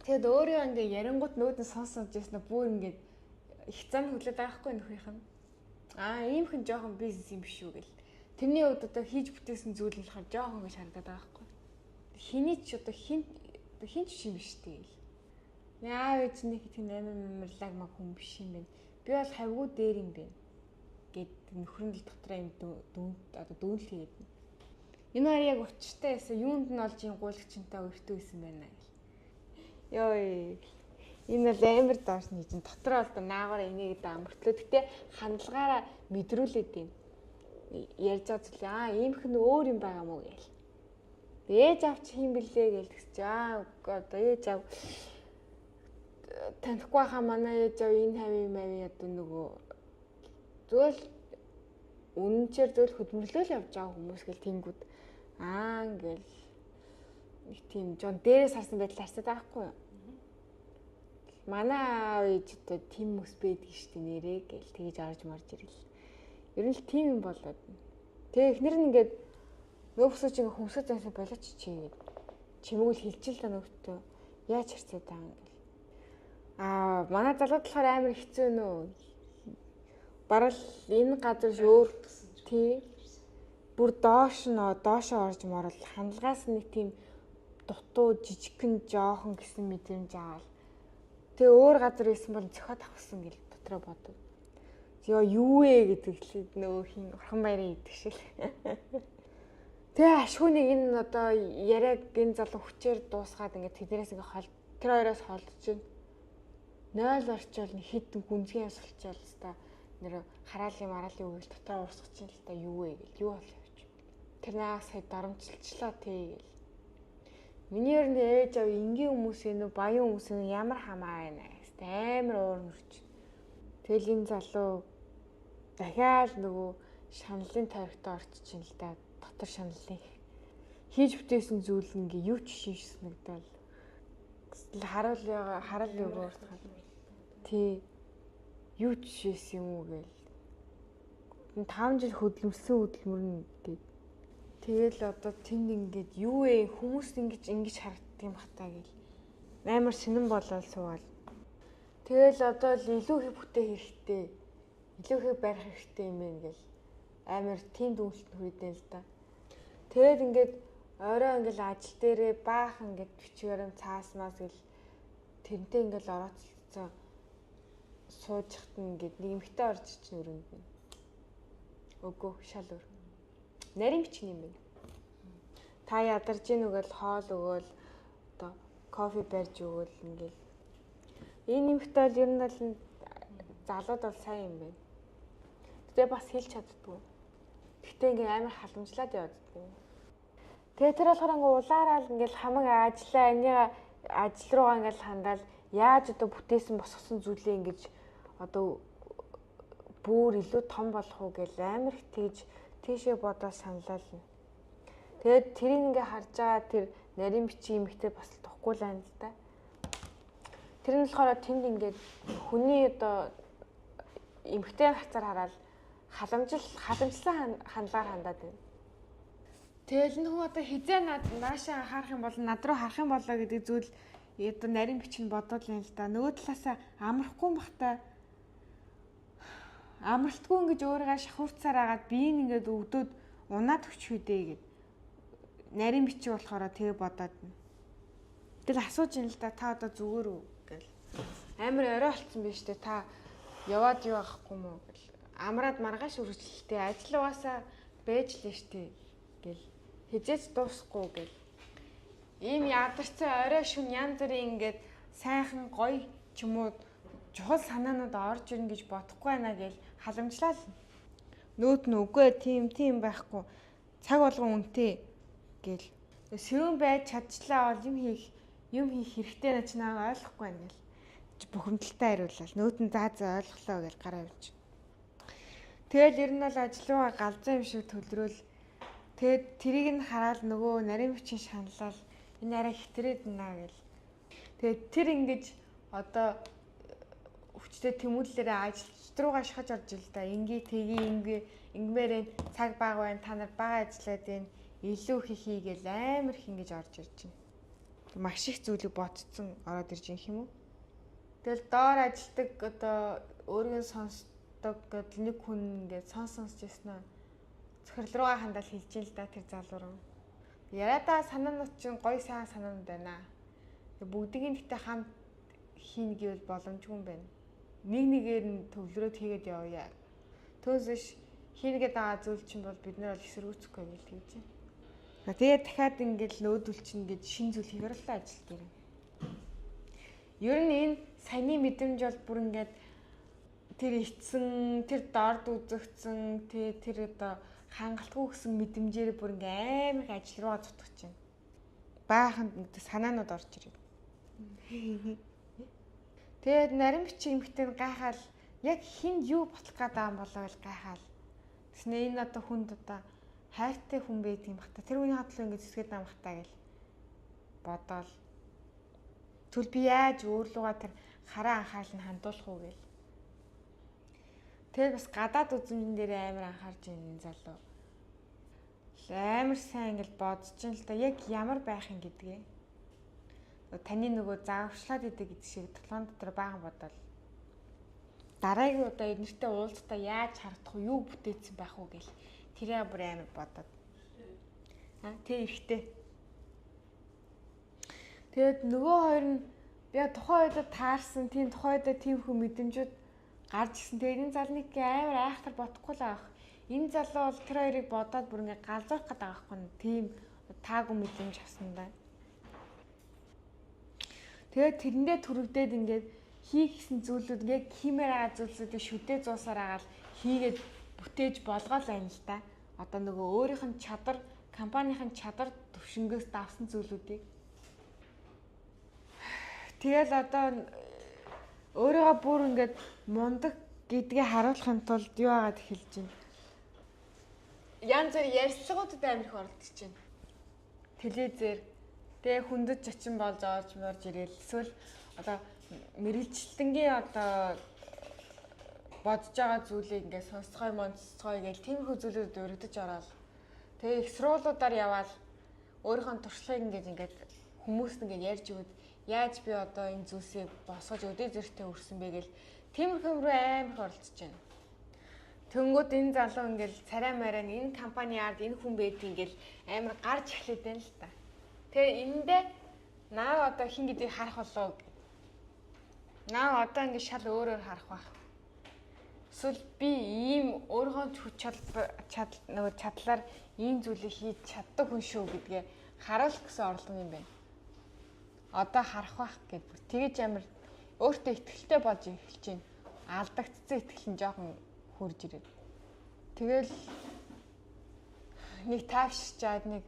Тэгээд өөрийгөө ингээд ярингууд нөөд нь сонсож байсан нь бүр ингээд их зам хөглөөд байгаа байхгүй нөхрийнх нь. Аа ийм хүн жоохон бизнес юм биш үү гэл. Тэрний хувьд одоо хийж бүтээсэн зүйл нь болохоор жоохон гэж харагдаад байгаа байхгүй. Хэний ч одоо хин хин ч юм биш үү гэл. Яа ээж нэг тийм амирлаг маг хүн биш юм байна. Би бол хавьгүй дээр юм байна. Гэд нөхөр нь л дотроо юм дүүн одоо дүүнл хийгээд. Энэ хоёр яг учиртай байсан. Юунд нь олж юм гуулагчтай өртөө исэн байна гэл. Йой. Энэ бол амар доош нь хийж дотроо л наагаараа инээгээд амартлаа. Гэтэ хандлагаараа мэдрүүлээд байна. Ярьж байгаа зүйл иймх нь өөр юм байгаа мó гээл. Ээж авч хийм бэлээ гээл тэгс чи үгүй одоо ээж ав танихгүй хаа манай ээж ав энэ хавийн мавийн одоо нөгөө зөвл үнэнчээр зөвл хөдөлмөрлөөл явж байгаа хүмүүс гэл тэнгүүд ингээл нэг тийм жон дээрээс харсан байдал харцаад байгаа хгүй юу. Манай аав ээж одоо тийм хүмүүс байдаг шүү дээ нэрээ гэл тэгэж орж марж ирэл. Ер нь л тийм юм болоод. Тэгээ эхнэр нь ингээд нөөцөө чи ингээ хүмсэг зансаа болооч чи гээд чимээгүүл хилчил та нөөцөө яаж харцаад байгаа юм гэл. Манай залууд болохоор амар хэцүү нөө. Бараг л энэ газар өөр тий бүр доош нь доошоо орж морол хандлагаас нэг тийм дутуу жижигхэн жоохон гэсэн мэдрэмж аваад. Тэгээ өөр газар исэн бол зөхиод авсан гэл дотроо бодов. Йоо юу вэ гэдэг л нөгөө хин Орхон баярын идэх шиг. Тэгээ ашгүй нэг энэ одоо яриаг энэ залуу хүчээр дуусгаад ингээд тэднээс ингээд хол тэр хоёроос холдож 0 орчоол хэд гүнзгий яс болчоол та нэр хараалын мараалын үгэл дотроо уусгах чинь л та юу вэ гэл юу болов явж. Тэр наа сая дарамтлчлаа тий гэл. Миний ер нь ээж ав энгийн хүмүүс энэ үү баян хүмүүс энэ ямар хамаа байна гэсэн амар уур мөрч. Тэгэл энэ залуу дахиад нөгөө шаналлын тойрогтой орчих юм л да. Дотор шаналлын хийж бүтээсэн зүйл ингээ юу ч шийшснэгдэл. Харуул харал юу уурсгал. Тий. Юу ч шийс юм уу гээл. 5 жил хөдөлмөрсөн хөдөлмөр нь гээд. Тэгэл одоо тэнд ингээд юу вэ хүмүүс ингэж харагддаг юм бах та гэл. Амар сонирн болоод суугаал. Тэгэл одоо л илүү их бүтээх хэрэгтэй. Илүү их барих хэрэгтэй юм байна гэл. Амар тийм дүнэлт хүрээдэн л да. Тэгээд ингээд орой ингээл ажил дээрээ баахан ингээд бичгээр юм цаас маас гэл тэрнтэй ингээл орооцолцсон сууж хат ингээд нэг эмхтэй орж ичнэ өрөөнд нь. Үгүй шал өөр. Нарийн бичгэн юм байна. Та ядарч ийн үгээл хоол өгөөл одоо кофе барьж өгөөл ингээл. Энэ эмхтэй бол ер нь бол залууд бол сайн юм байна. Гэтэ бас хэлж чаддгүй. Гэтэ ингээ амар халамжлаад яваад байдаг. Тэгээ тэр болохоор ингээ улаараал ингээл хамаг ажиллаа энийг ажил руугаа ингээл хандаал яаж одоо бүтээсэн босгосон зүйлээ ингэж одоо бүр илүү том болох уу гэл амар их тэгж тийшээ бодоо саналал. Тэгээд тэрийг ингээ харж байгаа тэр нарийн бичиг эмэгтэй бас л тухгүй л байна л да. Тэр нь болохоор тэнд ингээд хүний одоо эмэгтэй хацар хараад халамжлсан хандлагаар хандаад байна. Тэгэл энэ хүн одоо хизээ наашаа анхаарах юм бол над руу харах юм болоо гэдэг зүйл одоо нарийн бичинд бодоод л юм л да. Нөгөө талаасаа амрахгүй юм бах та. Амралтгүй ингэж өөрийгөө шахуурцаар агаад би ингээд өвдөд унаад өчөх үдэ гэд. Нарийн бичиг болохоор тэгээ бодоод. Тэгэл асууж ин л да та одоо зүгээр үү гэл. Амар орой болцсон биш үү та яваад юу авахгүй мó гэл. Амраад маргааш үргэлжлэлтэй ажил угаасаа байж лээ штэ гэл. Хизээч дуусахгүй гэл. Ийм ядарсан орой шүн янз бүрийн ингээд сайхан гоё ч юм уу чухал санаанууд орж ирнэ гэж бодохгүй байна гэл халамжлаа л. Нөөт нь үгүй тийм байхгүй. Цаг болгон үнэтэй гэл. Сэрүүн байж чадчлаа бол юм хийх хэрэгтэй наа чи наа ойлгохгүй байна гэл. Бухимдалтай хариуллаа. Нөөт нь заа заа ойлголоо гэл гараа авч. Тэгэл ер нь бол ажил руугаа галзуу юм шиг төлрөөл. Тэгээд тэрийг нь хараад нөгөө нарийн бичгийн шаналал энэ арай хитрээд наа гэл. Тэгээд тэр ингэж одоо хүчтэй тэмүүллээрээ ажилч руугаа шахаж орж ил да. Ингээ тгий ингээ ингмээрээ цаг бага байна. Та нар бага ажиллаад байна. Илүү их хийгээл амар их ингэж орж ирж байна. Маш их зүйлийг ботцсон ороод ирж юм юм уу? Тэгэл доор ажилтдаг одоо өөрийн сонсдог гэдэл нэг хүн ингээд сонсч ирсэн аа. Захирал руугаа хандаал хэлж ин л да тэр залуу руу. Яриадаа санаанууд чинь гоё сайн санаанууд байна. Тэг бүгдийг нь гэтээ хамт хийнэ гэвэл боломжгүй юм байна. Нэг нэгээр нь төвлөрөөд хийгээд явъя. Түүнээс биш хийгээд байгаа зүйл чинь бол бид нар бол эсэргүүцэхгүй юм л гэж байна. Тэгээд дахиад ингээд нөөдөл чинь ингээд шин зүйл хийхээр л ажил дээр. Ер нь энэ саяны мэдрэмж бол бүр ингээд тэр ицсэн, тэр дорд үзэгцэн, тэр одоо хангалтгүй гэсэн мэдрэмжээр бүр ингээ амар их ажил руугаа зутгах чинь. Баахан санаанууд орж ирээ. Тэгээд нарийн бичиг эмэгтэй нь гайхаал яг хинд юу ботлох гээд байгаа юм болоо гэж гайхаал. Тэснэ энэ одоо хүнд одоо хайртай хүн байдаг юм бах та. Тэр хүний хадлаа ингэ зүсгээд байгаа юм бах та гэл бодоол. Тэгвэл би яаж өөрлөгөө тэр хараа анхаарал нь хандуулах уу гэл. Тэгээд бас гадаад үзмжин дээр амар анхаарч ин залуу. Амар сайн ингээл бодож ин л да яг ямар байх юм гэдгээ. Таны нөгөө зааварчлаад идэг гэдэг шиг толгойн дотор баахан бодоол. Дараагийн удаа эднэртэй уулзтаа яаж харагдах вэ? Юу бүтээсэн байх уу гэл тэрээ бүр амар бодоод. Тэ эрэхтэй. Тэгээд нөгөө хоёр нь би тухайн үедээ таарсан, тийм тухайн үедээ тийм хүн мэдрэмжүүд гарч ирсэн. Тэгээд энэ залныг амар айхтар бодохгүй л аах. Энэ залуу бол тэр хоёрыг бодоод бүр ингээ галзуурах гэдэг байгаа байхгүй. Тийм таагүй мэдрэмж авсан да. Тэгээд тэрэндээ түрэгдээд ингээд хийх гэсэн зүйлүүд ингээд хиймээр байгаа зүйлсүүдийг шүдэ зуусаар агаал хийгээд бүтээж болгоол байна л да. Одоо нөгөө өөрийнх нь чадвар, компанийн чадвар төвшнгөөс давсан зүйлүүдийг. Тэгэл одоо өөрийгөө бүр ингээд мундаг гэдгээ харуулахын тулд юу агаад эхэлж байна. Янз бүр ярьцлагуудад амар их оролдож байна. Телевизээр тэгээ хүндэт зочин болж орж морж ирээл эсвэл одоо мэрэгчлэнгийн одоо бодож байгаа зүйлийг ингээд сонсцгой монцгой гэл тиймэрхүү зүйлүүдэд өргөдөж ороод тэгээ их сургуулиудаар яваал өөрийнхөө туршлагыг ингээд хүмүүст ингээд ярьж өгöd яаж би одоо энэ зүйлсийг босгож өдөө зэрэгтэй өрсөн бэ гэл тиймэрхүү рүү амар их оролцож байна. Тэнгүүд энэ залуу ингээл царай мараа энэ компани ард энэ хүн байдгийг ингээл амар гарч эхлэв байна л та. Тэгээ энэндээ наа одоо хин гэдгийг харах болов. Наа одоо ингээд шал өөрөөр харах байх. Эсвэл би ийм өөрийнхөө хүч чадал нөгөө чадлаар ийм зүйлийг хийж чаддаг хүн шүү гэдгээ харуулах гэсэн орлого юм байна. Одоо харах байх гэд бүр тэгэж амар өөртөө ихтгэлтэй болж эхэлж байна. Алдагдсан итгэл нь жоохон хурж ирээд. Тэгэл нэг тайвширчаад нэг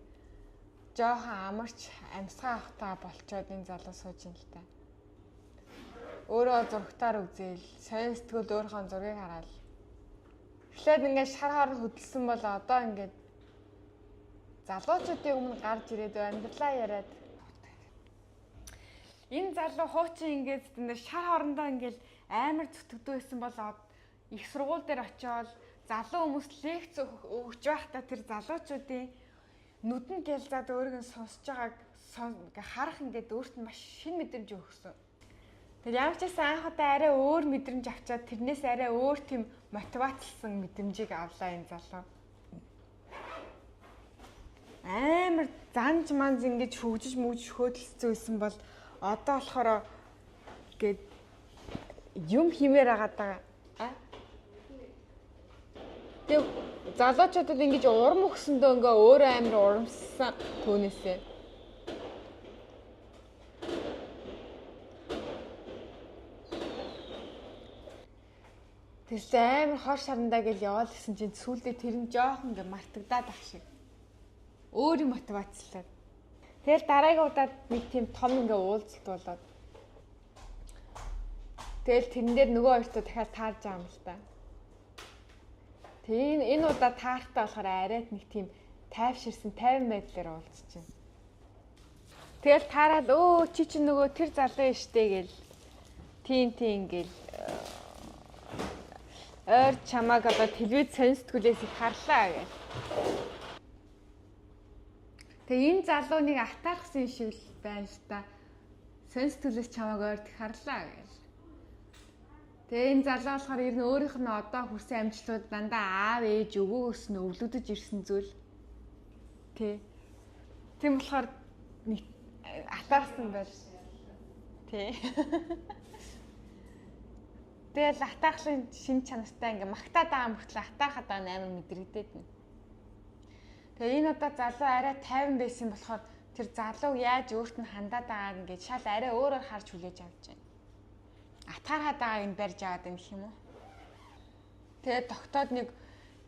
жоохон амарч амьсгаа авахтаа болчоод энэ залуу сууж ин л та. Өөрөө зургатаар үзээл, сонин сэтгүүл өөрийнхөө зургийг хараад. Эхлээд ингээд шар хорон хөдөлсөн бол одоо ингээд залуучуудын өмнө гарч ирээд амьдралаа яриад. Энэ залуу хуучин ингээд шар хорондоо ингээд амар зүтгэдүү байсан бол их сургууль дээр очиод залуу хүмүүс лекц өгч байхдаа тэр залуучуудын нүдэн гялзаад өөрийг нь сонсож байгааг харах ингээд өөрт нь маш шинэ мэдрэмж өгсөн. Тэр ямар ч байсан анх удаа арай өөр мэдрэмж авчаад тэрнээс арай өөр тийм мотивацлсан мэдрэмжийг авлаа энэ залуу. Амар занж манз ингэж хөгжиж мүгж хөдөлсөн байсан бол одоо болохоор гээд юм хиймээр байгаа даа. Тэг залуучуудад ингэж урам өгсөндөө ингээ өөрөө амар урамссан түүнээсээ. Тэрс амар хор шарандаа гэл яваал гэсэн чинь сүүлдээ тэр нь жоохон ингээ мартагдаад ах шиг. Өөрийн мотивацлаад. Тэгэл дараагийн удаад нэг тийм том ингээ уулзалт болоод. Тэгэл тэрэн дээр нөгөө хоёртой дахиад таарж байгаа юм л та. Тэгээ энэ удаа таартай болохоор арайт нэг тийм тайвширсан тайван байдлаар уулзчихна. Тэгэл таарад өө чи чинь нөгөө тэр залуу юм штэ гэл тийм гэл ойр чамааг одоо телевиз сонь сэтгүүлээс их харлаа гэл. Тэгээ энэ залуу нэг атаархсан шиг л байна л та. Сонь сэтгүүлээс чамааг ойр их харлаа гэл. Тэгээ энэ залуу болохоор ер нь өөрийнх нь одоо хүрсэн амжилтууд дандаа аав ээж өвөөгөөс нь өвлөгдөж ирсэн зүйл. Тэ. Тийм болохоор нэг атаарсан байл. Тэ. Тэгэл атаархлын шин чанартай ингээ магтаад байгаа мөртлөө атаархаад байгаа нь амар мэдрэгдээд байна. Тэгээ энэ удаа залуу арай 50 байсан болохоор тэр залууг яаж өөрт нь хандаад байгааг ингээд шал арай өөрөөр харж хүлээж авч байна. Атаархаад байгааг нь барьж аваад байна гэх юм уу? Тэгээ тогтоод нэг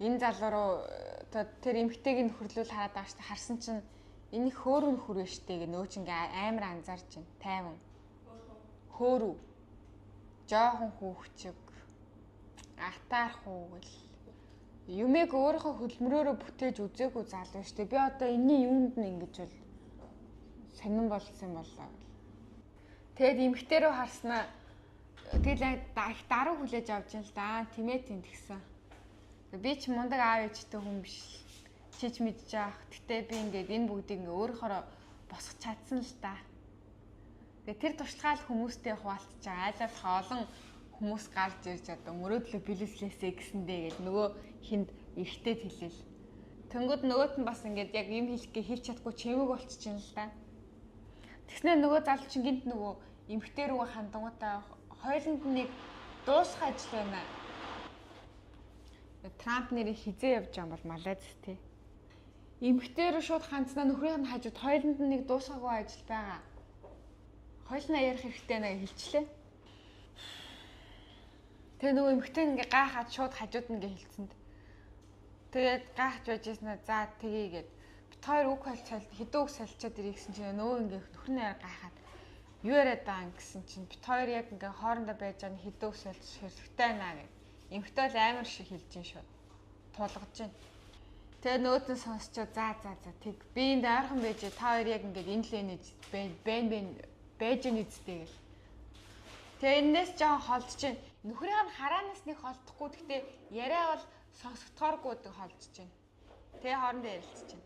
энэ залуу руу тэр эмгтэйг нь хөрлүүл хараад байгаа шүү дээ. Харсан чинь энэ хөөрөн нөхөр вэ штэ гэ нөө ч ингээ амар анзаарч байна. 50. Хөөрүү. Жохон хүүхчиг. Атаарх уу гэл. Юмэг өөрийнхөө хөдөлмөрөөрөө бүтээж үзээгүй залуу штэ. Би одоо энэний юунд нь ингэж бол сонирн болсон боллоо гэл. Тэгэд эмгтэй рүү харснаа тэгэл их даруй хүлээж авч юм л да. Тимээ тийм тэгсэн. Би ч мундаг аав ээжтэй хүн биш. Чи ч мэдж яах. Гэтэ би ингээд энэ бүгдийг ингээ өөрөөхөө босгож чадсан л да. Тэгээ тэр туршлагаа л хүмүүстэй хуваалцаж байгаа. Айлал олон хүмүүс гарч ирж одоо мөрөөдлөө билеслээсэй гэсэндээ гэл нөгөө хинд эргэтэй хэлээл. Тэнгүүд нөгөөт нь бас ингээд яг юм хэлэх гээ хэлж чадахгүй чимэг болчихно л да. Тэгснээр нөгөө залуу чинь гинт нөгөө эмгтэй рүүгээ хандангуудаа хойлонд нэг дуусах ажил байна. Трамп нэрийг хизээ явж байгаа юм бол Малайз тий. Эмгтэй рүү шууд хандснаа нөхрийнх нь хажууд хойлонд нэг дуусгаагүй ажил байгаа. Хойлноо ярих хэрэгтэй нэ хэлчлээ. Тэгээ нөгөө эмгтэй ингээ гайхаад шууд хажууд ингээ хэлцэнд. Тэгээд гайхаж байж байснаа за тгий гэд бит хоёр үг холцол хэдэн үг солилцоод ирэх гэсэн чинь нөгөө ингээ нөхөр нь гайхаад юу яриад байгаа юм гэсэн чинь бит хоёр яг ингээ хоорондоо байж байгаа нь хэдэн үг солилцох хэрэгтэй наа гэд. Эмгтэй л амар шиг хэлж гин шууд. Тулгаж гин. Тэгээ нөгөөт нь сонсчоо за за за тэг би энд ойрхон байж та хоёр яг ингээд энэ л энэ бэн бэн байж гин үсттэй гэл. Тэгээ энэс жоохон холдож гин. Нөхрийнх нь хараанаас нэг холдохгүй гэхдээ яриа бол сонсогдохооргүй холдож гин. Тэгээ хоорондоо ярилцж гин.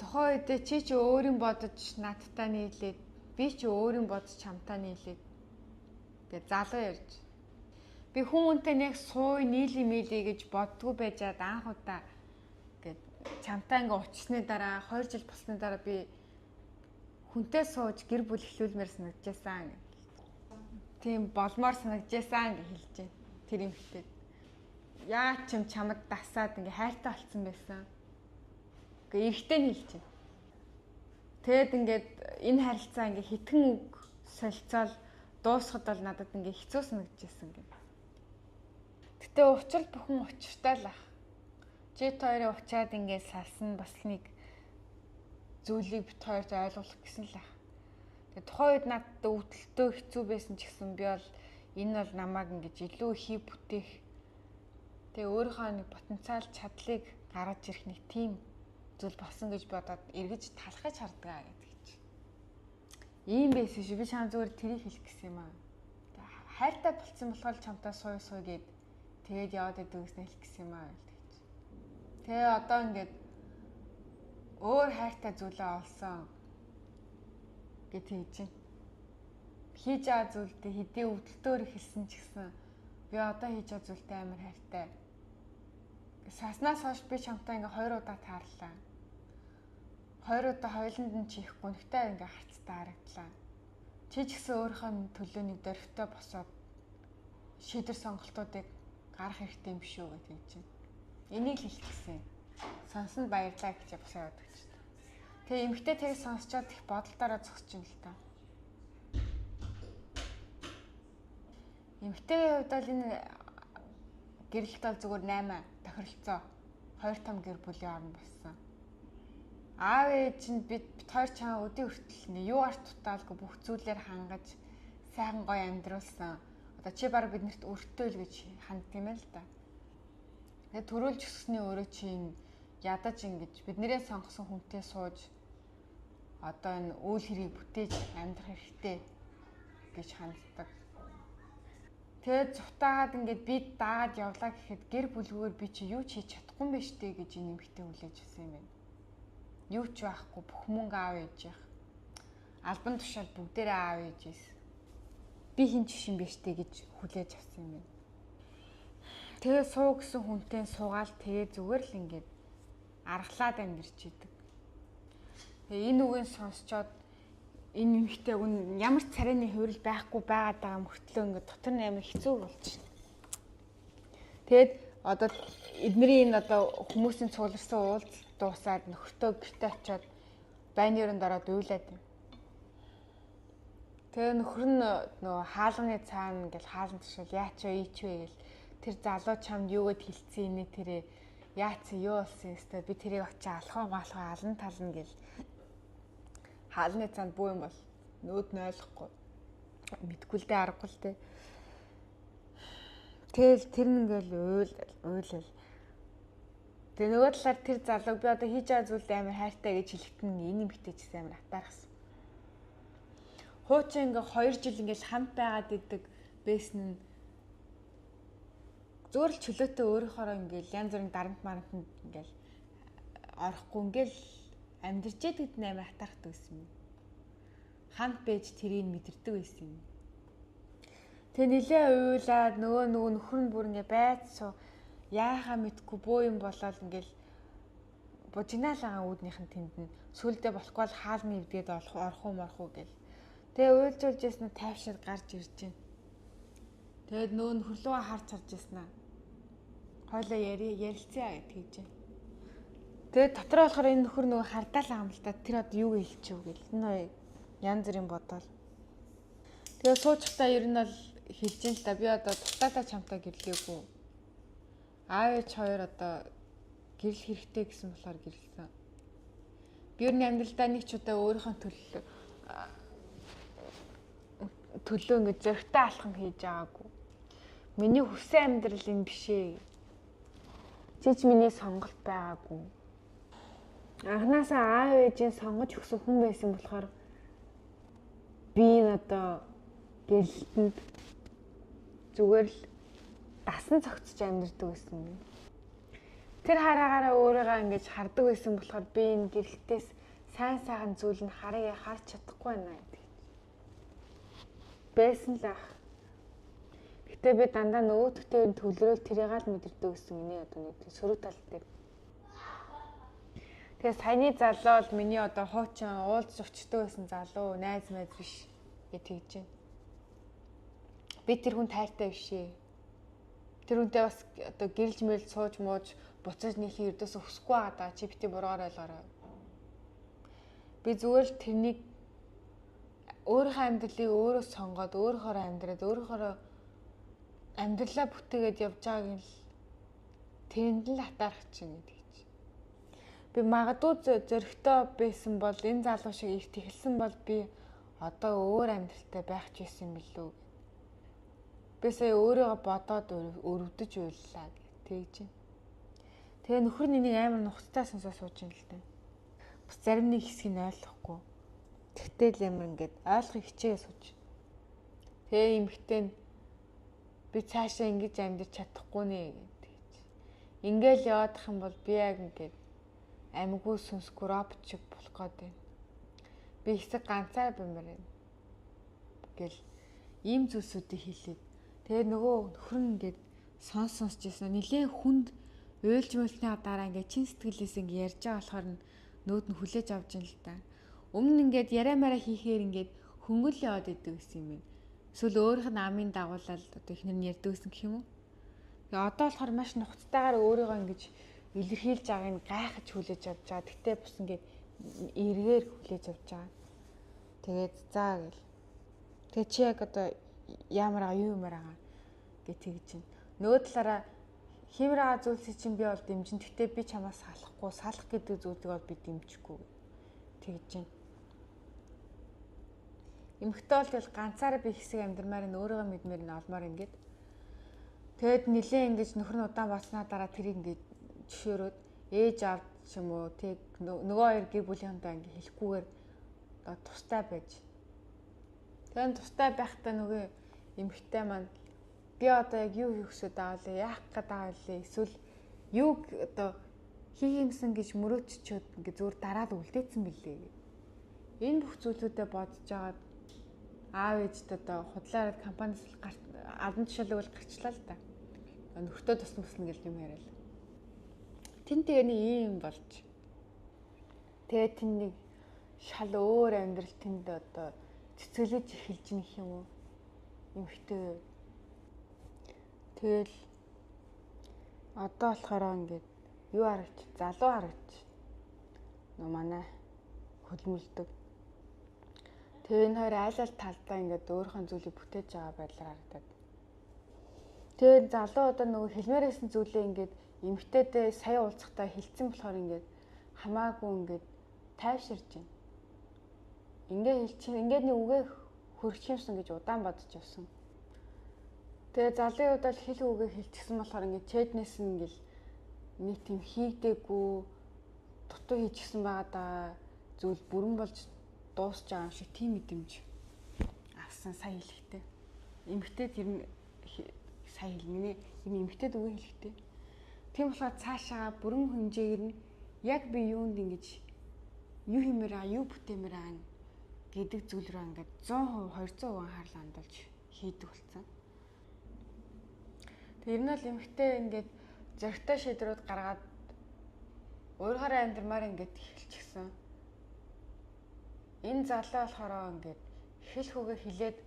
Тухайн үедээ чи ч өөрийн бодож надтай нийлээд би ч өөрийн бодож чамтай нийлээд тэгээ залуу ярьж. Би хүн үнтэй нэг сууй нийлээ мэлээ гэж боддгоо байжаад анх удаа гээд чамтай ингээ уучсны дараа 2 жил болсны дараа би хүнтэй сууж гэр бүл эхлүүлмээр санагдчихсан гэх. Тийм болмоор санагдчихсан гэж хэлж байна. Тэр юмхтэй. Яа ч юм чамд дасаад ингээ хайртай болцсон байсан. Ингээ эрэгтэй нь хэлж байна. Тэгэд ингээд энэ харилцаа ингээ хитгэн үг солилцоол дуусахад бол надад ингээ хэцүү санагдчихсан гэх. Гэтэ учир бүхэн учиртай л ах. Чи хоёрын уучаад ингээ салсан бас нэг зүйлийг бит хоёрт ойлгох гэсэн л ах. Тэгээ тухайн үед надад өвдөлтөө хэцүү байсан ч гэсэн би бол энэ бол намайг ингэж илүү хий бүтээх тэгээ өөрийнхөө нэг потенциал чадлыг гаргаж ирэх нэг тийм зүйл болсон гэж бодоод эргэж талхаж хардгаа гэдэг чи. Ийм байсан шүү. Би чам зүгээр тэрийг хэлэх гэсэн юм аа. Хайртай болцсон болохоор чамтай сууй сууй гэд тэгээд яваад идэв гэснээр хэлэх гэсэн юм аа гэдэг чи. Тэгээ одоо ингээд өөр хайртай зүйлээ олсон гэж хэлж байна. Хийж байгаа зүйлдээ хэдий өвдөлтөөр эхэлсэн ч гэсэн би одоо хийж байгаа зүйлтэй амар хайртай. Саснаас хойш би чамтай ингээ 2 удаа таарлаа. 2 удаа хоёуланд нь чих гүнхтэй ингээ харцтай харагдлаа. Чи ч гэсэн өөрийнхөө төлөө нэг дөрвтэй босоод шийдвэр сонголтуудыг гаргах хэрэгтэй юм шүү гэж хэлж байна. Энийг л хэлэх гэсэн. Сонсон баярлаа гэж босоо явдаг ч. Тэгээ эмэгтэй тэрийг сонсчоод их бодолдороо зогсож юм л та. Эмэгтэйгийн хувьд бол энэ гэрэлт бол зүгээр 8 тохиролцоо 2 том гэр бүлийн орон болсон. Аав ээж нь бид хоёр чамаа өдий хүртэл ингээ юугаар тутаалгүй бүх зүйлээр хангаж сайхан гоё амьдруулсан. Одоо чи баг биднэрт өртөө л гэж хандд юм л да. Тэгээ төрүүлж өсгсний өөрөө чи ядаж ингэж биднэрээ сонгосон хүнтэй сууж одоо энэ үйл хэрийг бүтээж амьдрах хэрэгтэй гэж ханддаг. Тэгээд зутаагаад ингээд би даагаад явлаа гэхэд гэр бүлгүүр би чи юу ч хийж чадахгүй юм байна штэ гэж энэ эмэгтэй хүлээж авсан юм байна. Юу ч байхгүй бүх мөнгө аав ээжийнх. Албан тушаал бүгдээрээ аав ээжээс. Би хин ч биш юм байна штэ гэж хүлээж авсан юм байна. Тэгээ суу гэсэн хүнтэй суугаал тэгээ зүгээр л ингээд аргалаад амьдэрч идэг. Тэгээ энэ үгийг сонсчоод Энэ эмэгтэй үн ямар ч царайны хувирал байхгүй байгаад байгаа мөртлөө ингээд дотор нь амар хэцүү болж байна. Тэгээд одоо эднэрийн энэ одоо хүмүүсийн цугларсан уулзалт дуусаад нөхөртөө гэрте очиод байны өрөөнд ороод уйлаад юм. Тэгээ нөхөр нь нөгөө хаалганы цаана ингээл хаалган тушаал яач вэ ийч вэ гэл тэр залуу чамд юугэд хилцсэн инээ тэрэ яац юу болсон өстой би тэрийг очиж алхаа маалхаа алан тална гэл хаалны цаанд бүү юм бол нөөд нь ойлгохгүй мэдгүй л дээ аргагүй л дээ. Тэгэл тэр нь ингээл уйлал. Тэгээ нөгөө талаар тэр залууг би одоо хийж байгаа зүйлд амар хайртай гэж хэлэхэд нь энэ эмэгтэй ч гэсэн амар атаархсан. Хуучин ингээ 2 жил ингээл хамт байгаад идэг байсан нь зүгээр л чөлөөтэй өөрөөхөөрөө ингээл янз бүрийн дарамт марамтанд ингээл орохгүй ингээл амьдарч идэд нь амар атаархдаг байсан юм. Хамт байж тэрийг мэдэрдэг байсан юм. Тэгээ нилээ уйлаад нөгөө нөхөр нь бүр ингээ байцсуу яахаа мэдгүй бөө юм болоод ингээл бужигнаалаа үүднийх нь тэнд нь сүлдээ болохгүй бол хаалны эвдгээд орох уу морох уу гэл. Тэгээ уйлжуулж ясна тайвшаад гарч ирж байна. Тэгээд нөгөө нөхөр лугаа харж харж ясна. Хойлоо ярилцъя гэж тэгж байна. Тэгээд дотроо болохоор энэ нөхөр нөгөө хардаал байгаа юм л та тэр одоо юу хэлчихв гэл. Энэ хоёр янз бүрийн бодоол. Тэгээд суучхтаа ер нь бол хэлж ин л та би одоо тутаатаа чамтай гэрлээгүй. Аав ээж хоёр одоо гэрэл хэрэгтэй гэсэн болохоор гэрлсэн. Би ер нь амьдралдаа нэг ч удаа өөрийнхөө төлөө ингэ зөрөгтэй алхам хийж байгаагүй. Миний хүссэн амьдрал энэ биш ээ. Чи ч миний сонголт байгаагүй. Анхнаасаа аав ээжийн сонгож өгсөн хүн байсан болохоор би энэ одоо гэрэлтэнд зүгээр л дасан цогцож амьдардаг байсан юм. Тэр хараагаараа өөрийгөө ингэж хардаг байсан болохоор би энэ гэрэлтээс сайн сайхан зүйл нь харъя харж чадахгүй байна гэдэг. Байсан л ах. Гэтэ би дандаа нөгөөдөгтэй төвлөрөөл тэрийг л мэдэрдэг гэсэн миний одоо нэг сөрөг тал дээр. Тэгээ саяны залуу бол миний одоо хуучин уулзч өчтдөг байсан залуу найз майз биш гэж тэгж байна. Би тэр хүн тайртай биш ээ. Тэр хүнтэй бас одоо гэрэлж мэрэл сууж мууж буцаж нийхин ердөөсөө хүсэхгүй байгаа даа чи бити буруугаар ойлгоорой. Би зүгээр л тэрнийг өөрийнхөө амьдралыг өөрөө сонгоод өөрөөхөө амьдраад өөрөөхөө амьдралаа бүтээгээд явж байгааг нь л тэрэнд л атаарх чинь гэдэг чи. Би магадгүй зөрөгтэй байсан бол энэ залуу шиг эрт эхэлсэн бол би одоо өөр амьдралтай байх ч байсан билүү. Би сая өөрийгөө бодоод өрөвдөж уйллаа гэх тэгж. Тэгээ нөхөр нь энийг амар нухацтай сонсоо сууж ин л дээ. Бас зарим нэг хэсгийг нь ойлгохгүй. Тэгтэл амар ингээд ойлгохыг хичээгээ сууж. Тэгээ эмэгтэй нь би цаашаа ингэж амьдарч чадахгүй нэ гэдэг. Ингээл яваадах юм бол би яг ингээд амьгүй сүнсгүй робот шиг болох гээд байна. Би хэсэг ганцаар баймаар байна. Гэл ийм зүйлсүүдийг хэлээд тэгээ нөгөө нөхөр нь ингээд сонсч байсан. Нилээн хүнд уйлж мөлтний дараа ингээд чин сэтгэлээс ингээд ярьж байгаа болохоор нь нөөд нь хүлээж авч ин л та. Өмнө нь ингээд яриа мараа хийхээр ингээд хөнгөл яваад идэг гэсэн юм байна. Эсвэл өөрийнх нь амын дагуулаад одоо ихнэр нь ярьдаг гэсэн гэх юм уу? Тэгээ одоо болохоор маш нухацтайгаар өөрийгөө ингэж илэрхийлж байгааг нь гайхаж хүлээж авч байгаа. Гэтэ бус ингээд эргээр хүлээж авч байгаа. Тэгээд заа гэл. Тэгээ чи яг одоо яамар байгаа юу юмар байгаа гэж тэгж чинь. Нөгөө талаараа хиймэр байгаа зүйлсийг чинь би бол дэмжин. Гэтэ би чамаас салахгүй, салах гэдэг зүйлийг бол би дэмжихгүй тэгж чинь. Эмэгтэй бол тэгэл ганцаараа би хэсэг амьдрмаар нь өөрийгөө мэдмээр нь олмоор ингээд. Тэгэд нилээ ингэж нөхөр нь удаан болсноо дараа тэрийг ингэж зөвшөөрөөд ээж аав ч юм уу тэг нөгөө хоёр гэр бүлийнхэнтэй ингэ хэлэхгүйгээр одоо тустай байж. Тэгээд тустай байхдаа нөгөө эмэгтэй маань би одоо яг юу хийх хүсэж байгаа вэ? Яах гээд байгаа вэ? Эсвэл юу одоо хийх юмсан гэж мөрөөдчөөд ингээ зүгээр дараад үлдээсэн бэлээ гэх. Энэ бүх зүйлүүдэд бодож жагаад аав ээжд одоо худлаараа компаниас албан тушаалыг бол гарчлаа л да. Нөхөртөө тусна бүснэ гэл юм яриад. Тэн тэгээ нэг ийм болж. Тэгээ тэн нэг шал өөр амьдрал тэнд одоо цэцгэлэж эхэлж гэх юм уу? Эмэгтэй. Тэгэл одоо болохоор ингээд юу харагч, залуу харагч нөө манай хөлмөлдөг. Тэгээ энэ хоёр айл аль талдаа ингээд өөрийнхөө зүйлийг бүтээж байгаа байдлаар харагдаад. Тэгээ залуу одоо нөгөө хэлмээр байсан зүйлээ ингээд эмэгтэйдээ сая уулзахдаа хэлсэн болохоор ингээд хамаагүй ингээд тайвширж байна. Ингээ хэлчин ингээд нэг үгээ хөрчих юмсан гэж удаан бодож явсан. Тэгээ залын хувьд бол хэл үгээ хэлчихсэн болохоор ингээд чэднээс нь ингээл нэг тийм хийгдээгүй дутуу хийчихсэн байгаа даа зүйл бүрэн болж дуусч байгаа юм шиг тийм мэдрэмж авсан сая хэлэхдээ. Эмэгтэй тэр нь сая хэлмэнэ. Энэ эмэгтэйд үгээ хэлэхдээ. Тийм болохоор цаашаага бүрэн хэмжээгээр нь яг би юунд ингэж юу хиймээр байгаа, юу бүтээмээр байгаа гэдэг зүйл рүү ингээд 100%, 200% анхаарал хандуулж хийдэг болсон. Тэр нь бол эмэгтэй ингээд зоригтой шийдвэрүүд гаргаад өөрөөрөө амьдрмаар ингээд эхэлчихсэн. Энэ залуу болохоор ингээд хэл хөгэ хилээд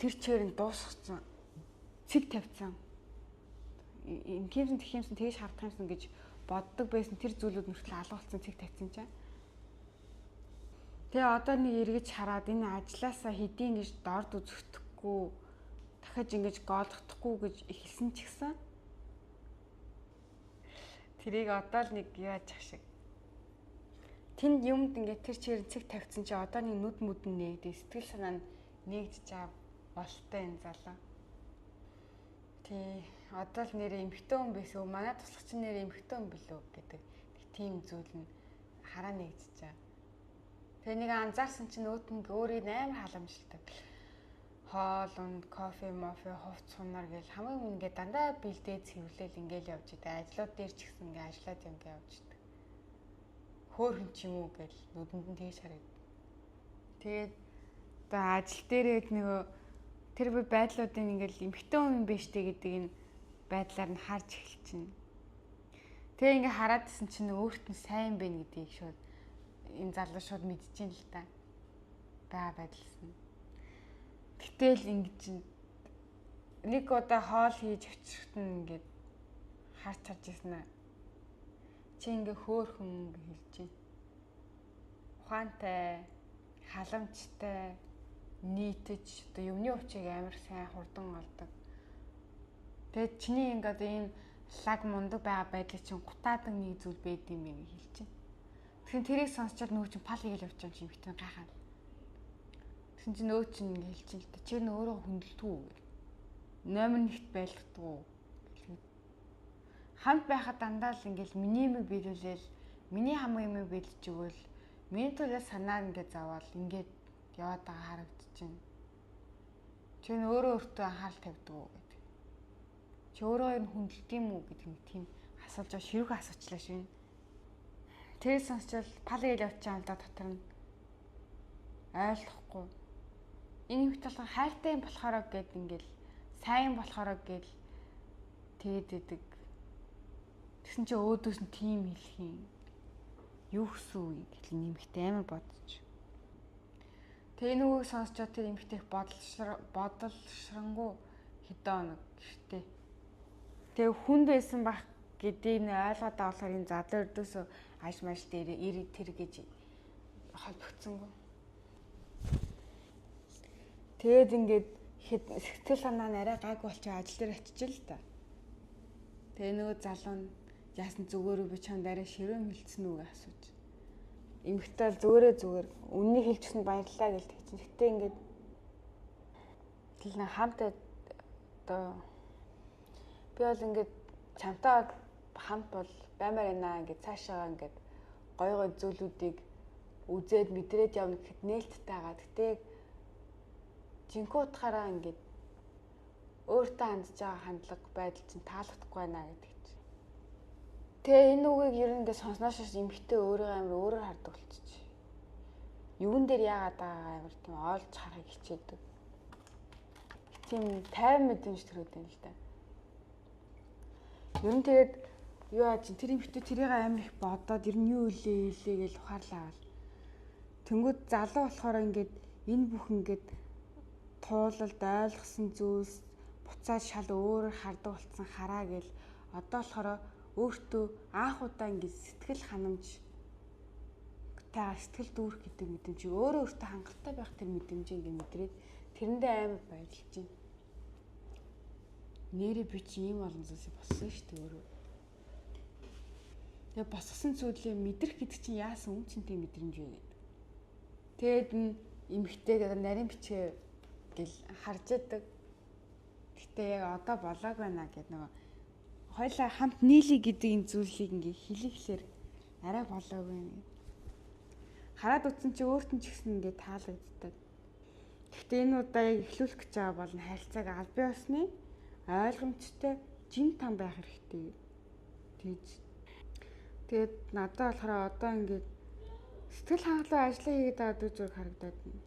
тэр чигээр нь дуусгацсан. Цэг тавьсан. Инкимсэн тэхимсэн тэгж хардах юмсан гэж боддог байсан тэр зүйлүүд нүртэл алга болсон, цэг тавьсан чинь. Тэгээ одоо нэг эргэж хараад энэ ажлаасаа хэдийн гэж дорд үзэхдэггүй дахиж ингэж гоолгохдохгүй гэж эхэлсэн ч гэсэн тэрийг одоо л нэг яаж ах шиг. Тэнд юмд ингээд тэр чигээр цэг тавьсан чи одоо нэг нүд мүд нь нээгдээ, сэтгэл санаа нь нээгдэж байгаа болтой энэ залуу. Тий, одоо л нэрээ эмхтэн хүн байсан үү? Манай туслах чинь нэрээ эмхтэн хүн билүү гэдэг нэг тийм зүйл нь хараа нээгдэж байгаа. Тэгээ нэг анзаарсан чинь өөд нь өөрийг амар халамжилдаг. Хоол унд, кофе, мофе, хувц сунаар гэл хамгийн өмнө ингээд дандаа бэлдээ цэвэрлэл ингээл явж идэг. Ажлууд дээр ч гэсэн ингээд ажиллаад ингээ явж идэг. Хөөхөн ч юм уу гэл нүдэнд нь тэгж харагдав. Тэгээд одоо ажил дээрээ нөгөө тэр би байдлуудын ингээл эмхтэн хүн юм биш үү гэдэг энэ байдлаар нь харж эхэлчихнэ. Тэгээ ингээ хараадсэн чинь өөрт нь сайн байна гэдгийг шууд энэ залуу шууд мэдчихээн л та. Баа байдлсан. Гэтэл ингэж нэг удаа хоол хийж авчирхт нь ингээд харж харж ирсэн аа. Чи ингээ хөөхөн гэж хэлж байна. Ухаантай, халамжтай, нийтэж одоо юмны учрыг амар сайн хурдан олдог. Тэгээд чиний ингээд ийм лаг мундаг байгаа байдлыг чинь гутаадаг нэг зүйл байд юм байна гэж хэлж байна. Тэгсэн тэрийг сонсчод нөгөө чинь пал хийгээл явж байгаа юм чи эмхтэн гайхаад. Тэгсэн чинь өө чинь ингэ хэлж чинь л та чи нөө өөрөө хүндэлдэг үү гэл. Номер нэгт байлгадаг уу гэл. Хамт байхад дандаа л ингээл миний юмыг биелүүлээл, миний хамаг юмыг биелж өгөөл, миний төлөө санаа ингээ заваал ингээд яваад байгаа харагдчихэв. Чи нөө өөрөө өөртөө анхаарал тавьдаг уу гэдэг. Чи өөрөө ер нь хүндэлдэг юм уу гэдэг нэг тийм асуулж байгаа ширүүхэн асуучлаа шин. Тэр сонсчвал пал гээл явчихсан л да дотор нь ойлгохгүй. Энэ их талхан хайртай юм болохоро гэд ингээл сайн болохоро гэл тэгээд идэг. Тэгсэн чи өөдөөс нь тийм хэлэх юм. Юу гэсэн үг гэл нэмэгтэй амар бодож. Тэгээ энэ үгийг сонсчод тэр эмэгтэйх бодолшрангуу хэдэн хоног гэртээ. Тэгээ хүнд байсан байх гэдгийг нь ойлгоод байгаа болохоор энэ залуу өрдөөсөө аж маж дээр ир тэр гэж холбогдсонгүй. Тэгээд ингээд сэтгэл санаа нь арай гайгүй болчих ажил дээр очиж л та. Тэгээ нөгөө залуу нь яасан зүгээр үү би чамд арай ширүүн хилцсэн үү гэж асууж. Эмэгтэй бол зүгээрээ зүгээр үннийг хэлчихсэн баярлалаа гэж тэг чинь. Гэтэ ингээд тэгэл хамт одоо би бол ингээд чамтай хамт бол баймаар байна ингээд цаашаа ингээд гой гой зүйлүүдийг үзээд мэдрээд явна гэхэд нээлттэй байгаа. Гэтэ жинхэнэ утгаараа ингээд өөртөө хандж байгаа хандлага байдал чинь таалагдахгүй байна гэдэг чинь. Тэгээ энэ үгийг ер нь ингээд сонсноос шаш эмэгтэй өөрийгөө амар өөрөөр хардаг болчих. Юун дээр яагаад байгаа амар тийм олж харахыг хичээдэг. Тийм тайван мэдрэмж төрөөд байна л да. Ер нь тэгээд Юу яаж тэр эмэгтэй тэрийг амар их бодоод ер нь юу илээ илээ гэж ухаарлаа авал. Тэнгүүд залуу болохоор ингээд энэ бүх ингээд туулалд ойлгосон зүйлс буцаад шал өөрөөр хардаг болсон хараа гэл одоо болохоор өөртөө анх удаа ингээд сэтгэл ханамж та сэтгэл дүүрэх гэдэг мэдрэмжийг өөрөө өөртөө хангалттай байх тэр мэдрэмжийг ингээд мэдрээд тэрэндээ амар баярлж байна. Нэрээ би чи ийм олон зүйлсийг болсон шүү дээ өөрөө. Тэгээ босгосон зүйлээ мэдрэх гэдэг чинь яасан үн цэнтэй мэдрэмж вэ гэдэг. Тэгээд н эмэгтэйг одоо нарийн бичгээ гэл харж яадаг. Гэтэ яг одоо болоог байна гэд нөгөө хоёлаа хамт нийлээ гэдэг энэ зүйлийг ингээ хэлэхлээр арай болоог байна гэд. Хараад утсан чи өөрт нь ч гэсэн ингээ таалагддаг. Гэхдээ энэ удаа яг эхлүүлэх гэж байгаа бол харилцааг аль бие усны ойлгомжтой жин там байх хэрэгтэй. Тэгж. Тэгээд надад болохоор одоо ингээд сэтгэл хангалуун ажиллаа хийгээд байгаа дүү зүрх харагдаад байна.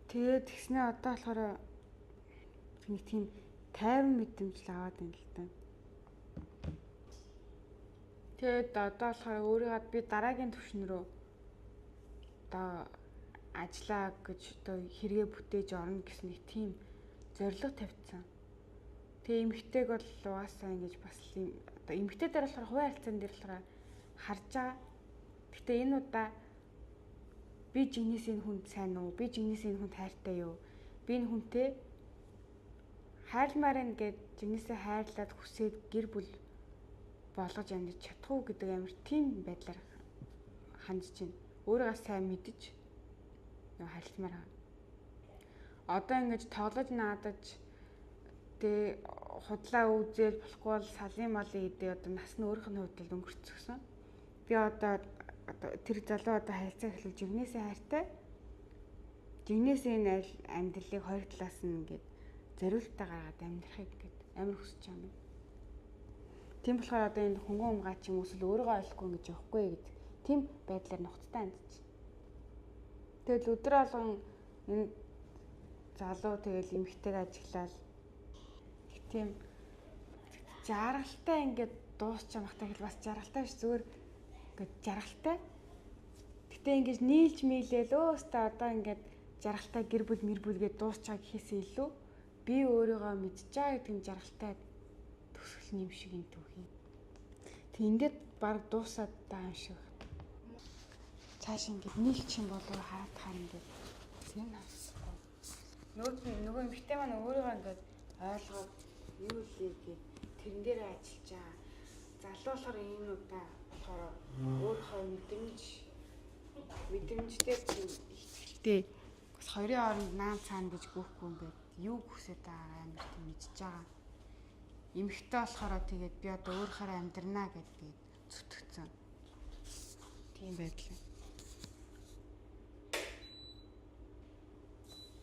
Тэгээд тэгснээ одоо болохоор нэг тийм тайван мэдрэмж л аваад байна л да. Тэгээд одоо болохоор өөрийгөө би дараагийн түвшин рүү одоо ажиллаа гэж одоо хэрэгэ бүтээж орно гэсэн нэг тийм зорилго тавьчихсан. Тэгээ эмэгтэйг бол угаасаа ингэж бас одоо эмэгтэй дээр болохоор хувийн харилцаан дээр болохоор харж байгаа. Гэтэ энэ удаа би жигнэс энэ хүнд сайн уу? Би жигнэс энэ хүнд хайртай юу? Би энэ хүнтэй хайрламаар байна гэд жигнэсээ хайрлаад хүсээд гэр бүл болгож амьдарч чадах уу гэдэг амар тийм байдлаар хандж байна. Өөрийгөө сайн мэдэж нөгөө харилцмаар байгаа. Одоо ингэж тоглож наадаж тэ худлаа үзэл болохгүй бол салын малын идэ одоо нас нь өөрийнх нь хувьд л өнгөрцгсөн. Би одоо тэр залуу одоо харилцаа эхлүүл жигнэсээ хайртай. Жигнэсээ энэ амьдралыг хоёр талаас нь ингээд зориултаа гаргаад амьдрахыг ингээд амар хүсэж байгаа юм. Тийм болохоор одоо энэ хөнгөн умгаа ч юм уу эсвэл өөрийгөө ойлгохгүй ингэж явахгүй гэдэг тийм байдлаар нухацтай хандж. Тэгэл өдөр болгон энэ залуу тэгэл эмэгтэйг ажиглал тийм жаргалтай ингээд дуусч явахтай хэл бас жаргалтай биш зүгээр ингээд жаргалтай. Гэтэ ингэж нийлж мийлээл өөстөө одоо ингээд жаргалтай гэр бүл мэр бүл гээд дуусчаа гэхээсээ илүү би өөрийгөө мэдж байгаа гэдэг нь жаргалтай төгсгөл юм шиг энэ түүхий. Тэг ингээд баг дуусаад байгаа юм шиг. Цааш ингээд нийлчих юм болов хараад хаар ингээд тэр нь хавсахгүй. Нөгөө эмэгтэй маань өөрийгөө ингээд ойлгоод юу лээ гээд тэрэн дээр ажиллаж байгаа. Залуу болохоор ийм удаа болохоор өөрийнхөө мэдрэмжтэй тийм ихтэй бас хоёрын хооронд наан цаана гэж гүйхгүй ингээд юу хүсэж байгаагаа амар тийм мэдж байгаа. Эмэгтэй болохоор тэгээд би одоо өөрөөрөө амьдрнаа гэд тэгээд зүтгэцэн. Тийм байдлаа.